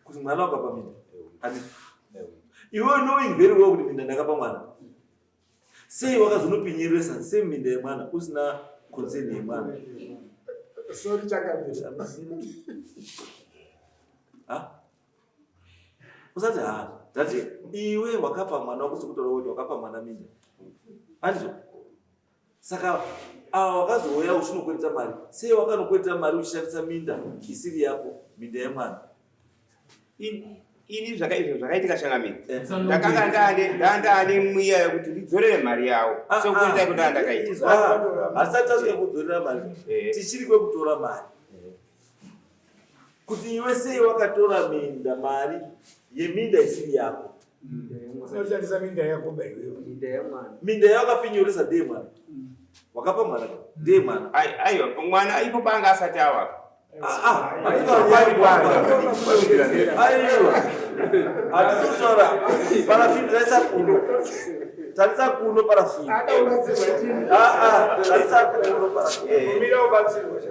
Kuti mwana wakapa minda. Handiti. Iwe knowing very well kuti minda ndakapa mwana. Sei wakazonopinyeresa same minda yemwana usina concern yemwana? Sorry changamire. Ha? Usati ha. Tati iwe wakapa mwana wako sekutaura kuti wakapa mwana minda. Handizvo? Saka ava wakazouya uchinokwereta mari. Sei wakanokwereta mari uchishandisa minda isiri yako, minda yemwana? Ini zvakaizvo zvakaitika changamire. Eh. Ndakanga ndane ndandane mwiya yekuti ndidzorere mari yavo. Ah, Sekuita ah. kuti ndakaita. Ah, Hasati tasvika kudzorera mari. Eh. Tichiri kwekutora mari. Kuti iwe sei wakatora minda mari yeminda isiri yako. Unoshandisa minda yako ba iwewe. Minda yemwana. Minda yawakapinyoresa ndeye mwana. Wakapa mwana ka? Ndeye mwana. Aiwa mwana ipo panga asati awaka. Ah, ah, aiwa. Hatisi kutaura parafini tarisa kuno. Tarisa kuno parafini. Ah, ah, tarisa kuno parafini. Mira ubatsirwe.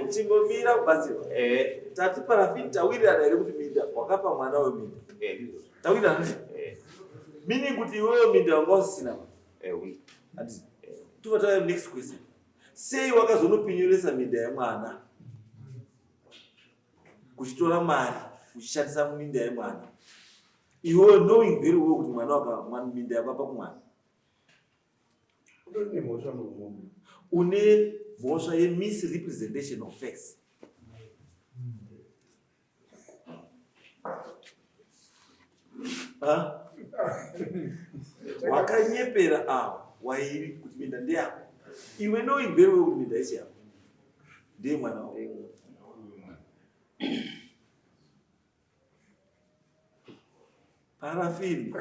Chingomira kubatsirwa. Eh. Tati parafini tawirirana here kuti minda wakapa mwana weminda. Eh ndizvo. Tawirirana ndi? Eh. Meaning kuti iwewe minda wanga usina. Eh hungu. Handiti. Tobva tauya next question. Sei wakazonopinyoresa minda yemwana? Kuchitora mari uchishandisa minda yemwana. Iwewe knowing very well kuti mwana waka mwana minda yakapa kumwana. Utori nemhosva murume. Une mhosva yemisrepresentation of facts. Ha? Wakanyepera avo wairi kuti minda ndeyako. Iwe knowing very well kuti minda isi yako. Ndiye mwana wako. Parafini.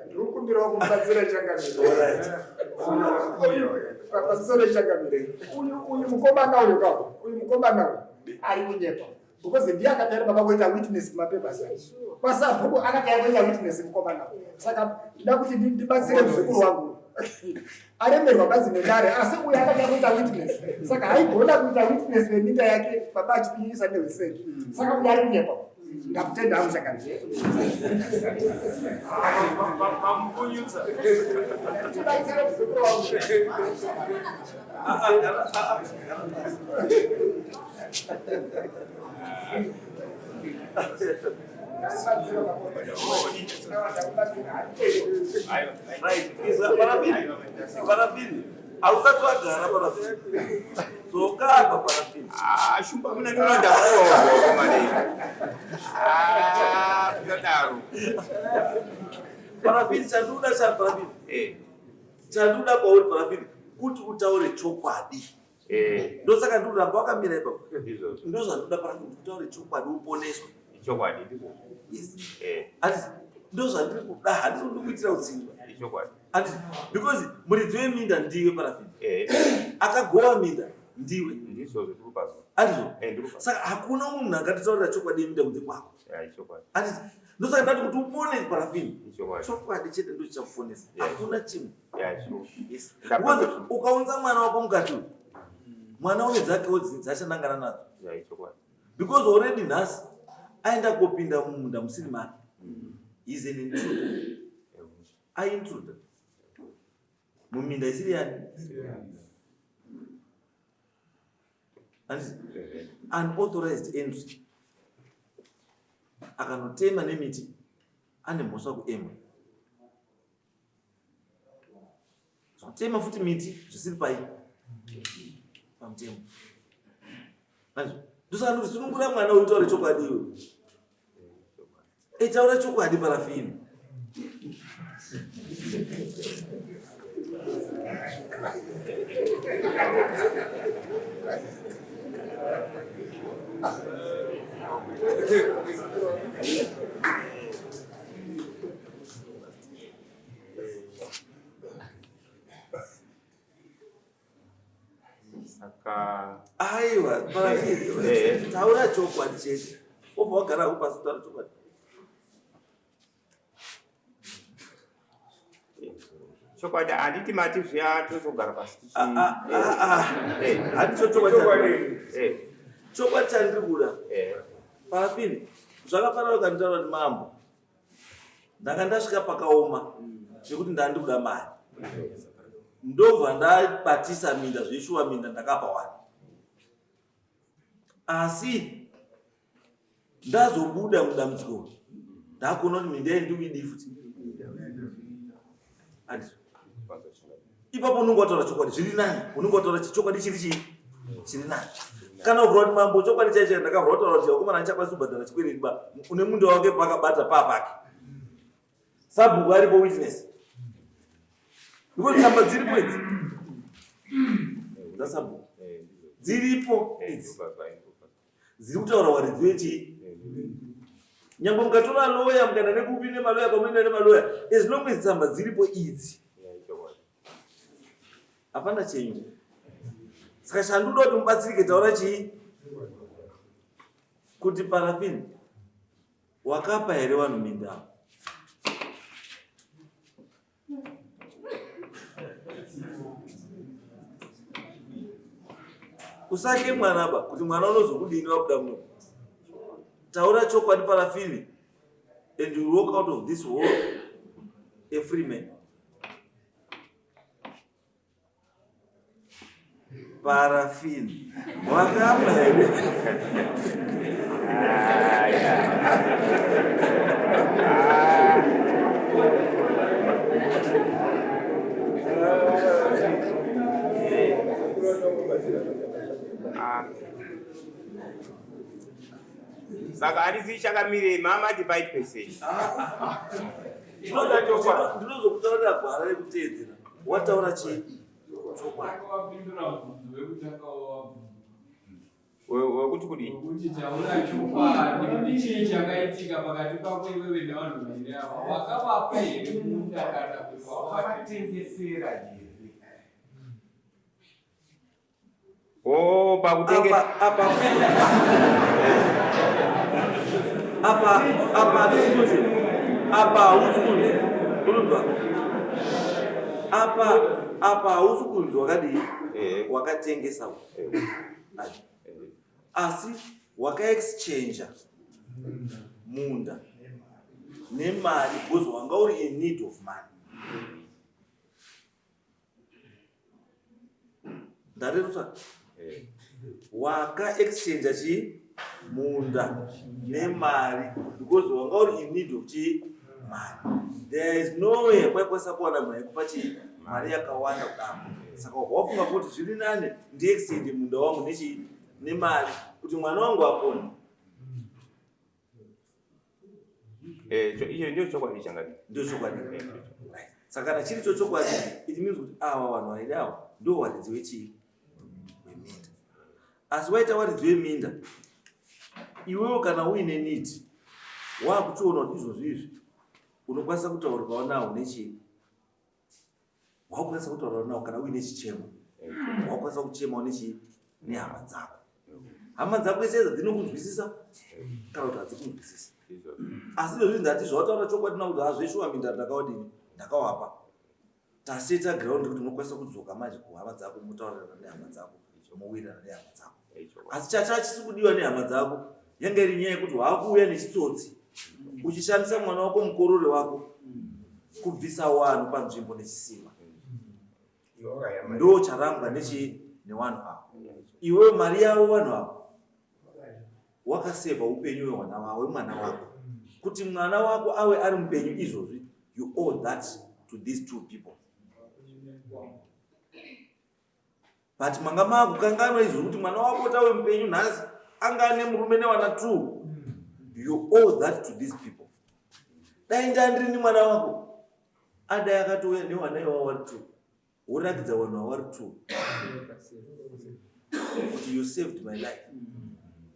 Ndinokumbirawo kumubatsira changamire. Pamusoro changamire. Uyu uyu mukomana uyu ka. Uyu mukomana uyu ari kunyepa. Because ndiye akataira baba kuita witness kumapapers acho. Kwasabhuku akataira kuita witness mukomana uyu. Saka nda kuti ndibatsire muzukuru wangu. Aremerwa bazi nedare asi uyu akataira kuita witness. Saka haigona kuita witness veminda yake baba achipinyisa nehweseri. Saka uyu ari kunyepa. Ndakutenda hangu changamire. Mamupunyutsa. Tibatsire muzukuru wangu. Right. Isa parafini. Parafini. Hausati wagara parafini. Dzoka apa parafini. Ah shumba muna ndinoda kurohwa komane. Ah ndodaro. Parafini chandoda cha parafini. Eh. Chandoda kwauri parafini kuti utaure chokwadi. Eh. Ndosaka ndikuramba wakamira ipapo. Ndizvozvo. Ndozvandoda parafini kuti utaure chokwadi uponeswe. Ichokwadi ndizvozvo. Yes. Eh. Handiti ndozvandiri kuda handisi kuita utsinga. Ichokwadi. Handiti because muridzi weminda ndiwe parafini. Eh. Akagowa minda ndiwe. Ndizvozvo ndiri kupazwa. Handizvo. Eh ndiri kupazwa. Saka hakuna umwe munhu angatitaurira chokwadi yeminda kunze kwako. Eh ichokwadi. Handiti ndosaka ndati kuti upone parafini. Ichokwadi. Chokwadi chete ndo chichakuponesa. Yes. Hakuna chimwe. Yeah sure. Yes. Ndapazwa. Because ukaunza mwana wako mukati uyu, mwana une dzakewo dzaachanangana nadzo. Yeah ichokwadi. Because already nhasi aenda kopinda mumunda musiri make. He is an intruder. Aintruder. Muminda isiri yani. Handiti? Unauthorized entry. Akanotema nemiti ane mhosva kuema. Zvokutema futi miti zvisiri pai pamutemo. Handizvo? Ndosaka ndoti sunungura mwana uyu utaure chokwadi iwe. Etaura chokwadi parafini. Saka aiwa parafini Eh. taura chokwadi chete wobva wagara hako pasi taura chokwadi Chokwadi handiti mati zviya tozogara pasi tichi. Ah, ah, ah, ah. Eh. Handicho chokwadi chandiri- Eh. chokwadi chandiri kuda Eh. parafini zvakafanana ukanditaura kuti mambo ndanga ndasvika pakaoma zvekuti ndanga ndikuda mari ndobva ndabatisa minda zveshuwa minda ndakapa wani asi ndazobuda mudambudziko ndakuona kuti minda iyi ndikuidii futi Handizvo. Ipapo unenge wataura chokwadi zviri nani unenge wataura chokwadi chiri chii chiri nani kana uvhura kuti mambo chokwadi chaicho ndakavhura kutaura kuti vakomana handichakwanisi kubhadhara chikwereti ba une munda wake pakabata paapake sabhuku aripo witness because tsamba dziripo idzi dzasabhuku dziripo idzi dziri kutaura waridzi wechii nyangwe mukatora loya mukaenda nekupi nemaloya kwamunoenda nemaloya as long as tsamba dziripo idzi hapana chenyu saka chanduda kuti mubatsirike taura chii kuti parafini wakapa here vanhu minda usake mwana ba kuti mwana unozokudini wabuda muno taura chokwadi parafini and you walk out of this world a free man Parafini. Wakapa here? Saka handisi chakamirei mama ati paitwe sei? Ndinozokutaurira gwara rekuteedzera. Wataura chii? Chokwadi. Wapindura mubvunzo wekutanga wawabvunza. Wekuti kudii? Wekuti taura chokwadi kuti chii chakaitika pakati pako iwewe nevanhu vaviri ava. Wakavapa here munda kana kuti wakavatengesera here? Oh, pakutenge apa apa apa hatisi kunzi apa hausi kunzi unonzwa apa apa hausi kunzi wakadii eh. wakatengesa eh. asi wakaexchanger munda nemari because wanga uri in need of money ndarerutsa eh. waka exchange chii munda nemari because wanga uri in need of chii mari there is no way kwaikwanisa kuwana munhu aikupa chii mari yakawanda kudaro saka wabva wafunga kuti zviri nani ndiexchange munda wangu nechii nemari kuti mwana wangu apone Eh, iyo ndio chokwadi changadi. Ndio chokwadi. Eh, right. Saka kana chiri chochokwadi it means kuti ava vanhu vairi ava ndio waridzi wechii weminda. Asi waita waridzi weminda iwewe kana uine need wakuchiona kuti izvozvi izvi unokwanisa kutaurikawo nawo nechii wakukwanisa kutaura nawo kana uine chichemo wakukwanisa kuchemawo nechii nehama dzako hama dzako ese dzinokunzwisisa kana kuti hadzikunzwisisi asi izvozvi ndati zvawataura chokwadi na kuti hazveshuwa minda ndakawadini ndakawapa taseta ground kuti unokwanisa kudzoka manje kuhama dzako motaurirana nehama dzako mowirirana nehama dzako asi chacha chisi kudiwa nehama dzako yanga iri nyaya yekuti waakuuya nechitsotsi uchishandisa mwana wako mukorore wako kubvisa wanhu panzvimbo nechisimba ndo charambwa nechii newanhu avo iwewe mari yavo vanhu avo wakasevha upenyu wehwana wavo wemwana wako kuti mwana wako awe ari mupenyu izvozvi you owe that to these two people but manga maakukanganwa izvo kuti mwana wako kuti awe mupenyu nhasi anga ane murume nevana two you owe that to these people. Dai ndandirini mwana wako adai akatouya newana iwawo wari two worakidza vanhu vawari two kuti you saved my life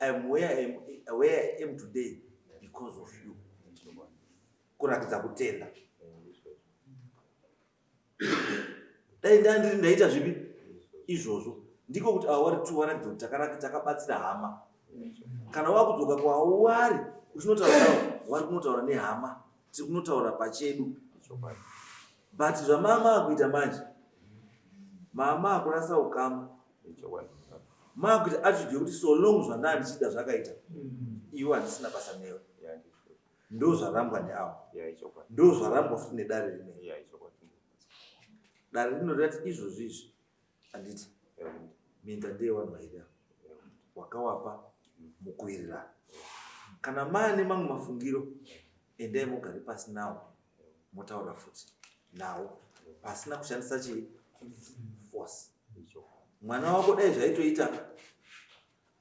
I'm where I am, where I am today because of you kurakidza kutenda dai ndandiri ndaita zvipi izvozvo ndiko kuti awari two warakidza kuti takabatsira hama kana wakudzoka kwawari uchinotaura navo wari kunotaura nehama tiri kunotaura pachedu but zvamama akuita manje mama akurasa ukama maakuita attitude yekuti so long zvandaa ndichiida zvakaita iwe handisina basa newe ndo zvarambwa neavo ndo zvarambwa futi nedare rimwe dare rino rati izvozvi izvi handiti minda ndeyevanhu vairi ava wakawapa mukuwirirana kana maane mamwe mafungiro endai mugare pasi nawo motaura futi nawo pasina kushandisa chii force mwana wako dai zvaitoita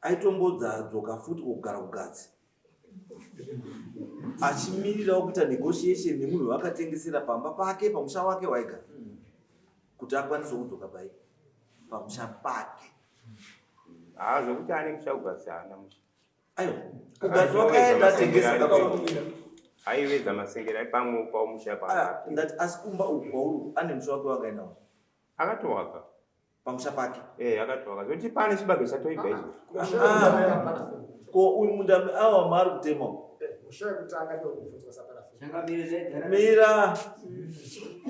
aitombodzadzoka futi kugara kugadzi achimirirawo kuita negotiation nemunhu waakatengesera pamba pake pamusha wake waigara kuti akwanise kudzoka pai pamusha pake haa zvekuti ane musha kugadzi haana musha aiwa kugadzi wakaenda atengesa aiwedza masengera pamwe pamusha pa ndati asi kumba uku kwauri ane musha wake wakaendawo akatowaka pamusha pake eh akatowaka zvoti pane chibage chatoibva izvo ah, ko uyu munda awa maari kutema mira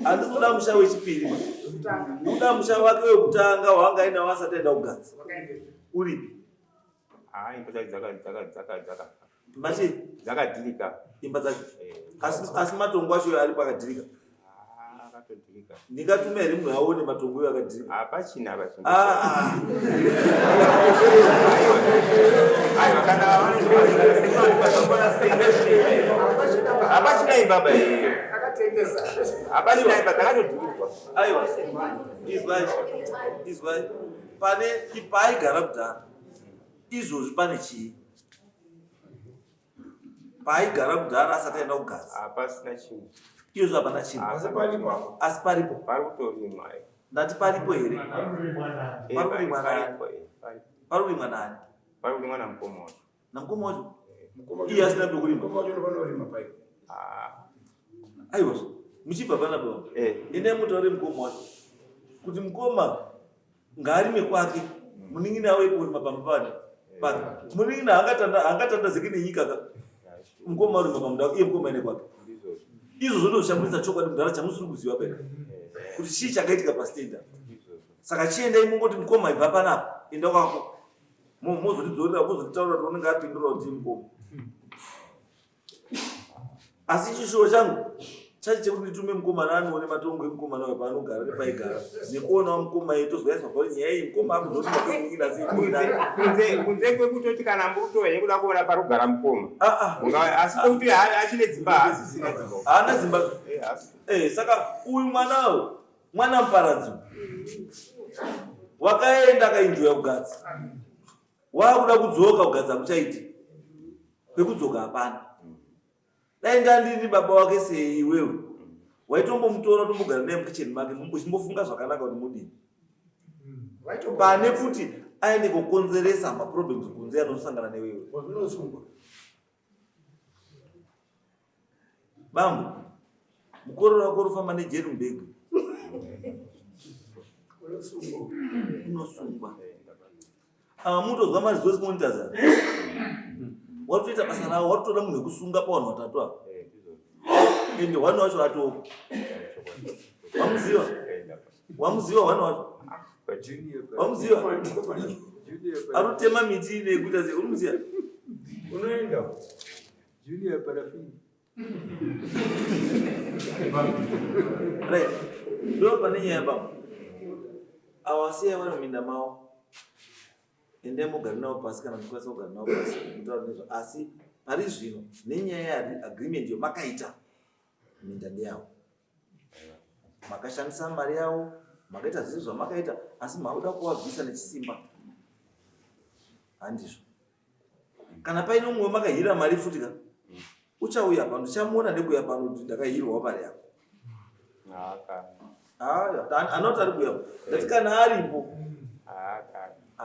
handisi kuda musha wechipiri ndikuda musha wake wekutanga waanga ainawo asati aenda kugadzi uripi ah, imba dzacho dzakafa mati dzakadhirika imba dzacho eh. asi matongo acho ari pakadhirika ah, akatodhirika ndingatuma here munhu aone matongo iwo akadhirika hapachina ah, ah. hapachina imba ba iyo hapachina imba dzakatodhirikwa aiwa izwai izwai pane paaigara kudhara izvozvi pane chii paaigara kudhara asati aenda kugaza hapasina chinhu izvozvi hapana chinhu asi paripo pari kutorimwa eh. ndati paripo here eh, pari kurimwa nani eh, pari kurimwa nani pari kurimwa namukoma wacho namukoma wacho iye asina pekurima ah. aiwa muchibva panapa endai mutaure mukoma wacho kuti mukoma ngaarime kwake munin'ina auye kurima pamba pani pake munin'ina hangatandazeki nenyika ka mukoma arima pamunda iye mukoma ine kwake izvo zvondozvishamburitsa chokwadi mudhara chamusiri kuziva pena kuti chii chakaitika pastand saka chiendai mungoti mukoma ibva panapa enda kwako mozotidzorera mozotitaura kuti unenge apindura kuti mukoma asi chishuwo changu chachi chekuti nditume mukomana anoone matongo emukomana uyo paanogara nepaigara nekuonawo mukoma iye tozwaiswa kwauri nyaya iyi mukoma akuzotikunze kwekutoti kana mbuto yekuda kuona parikugara mukoma ah, ah. asi kuti achine dzimba haasisina dzimba haana dzimba eh, eh, saka uyu mwanawo mwana muparadzi wakaenda akainjoya kugadzi Wakuda kudzoka kugadza kuchaiti. Pekudzoka hapana. Dai ndandini baba wake sei iwewe. Waitombomutora tombogara naye mukitchen make muchimbofunga zvakanaka kuti mudini. Pane kuti aende kokonzeresa maproblems kunze anosangana newewe. Bambo, mukororo wako urifamba nejeri mubhegi. Unosungwa. Ava mutozwa maresource monitors ava. Watoita basa ravo, watotoda munhu wekusunga pavanhu vatatu ava. Ende one wacho atoo. Wamuziva? Wamuziva one wacho? Wamuziva? Arutema miti nekuita sei? Urimuziva? Unoenda. Junior parafini. Right. Ndo pane nyaya baba. Awasiya vari muminda mavo. Endai mugare navo pasi kana muchikwanisa kugara navo pasi mutaura nezvo asi pari zvino nenyaya yeagreement yomakaita minda ndeyavo. Makashandisa mari yavo, makaita zvese zvamakaita asi makuda kuvabvisa nechisimba. Handizvo. Kana paine umwe wamakahira mari futi ka. Uchauya pano, ndichamuona nekuuya pano kuti ndakahirwa mari yako. Anoti ari kuuya. Ndati kana aripo. Ah,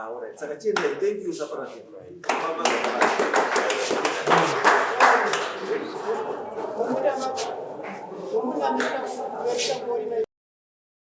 all right. Saka chiendai. Thank you, Saparafina. Famba zvakanaka. Munda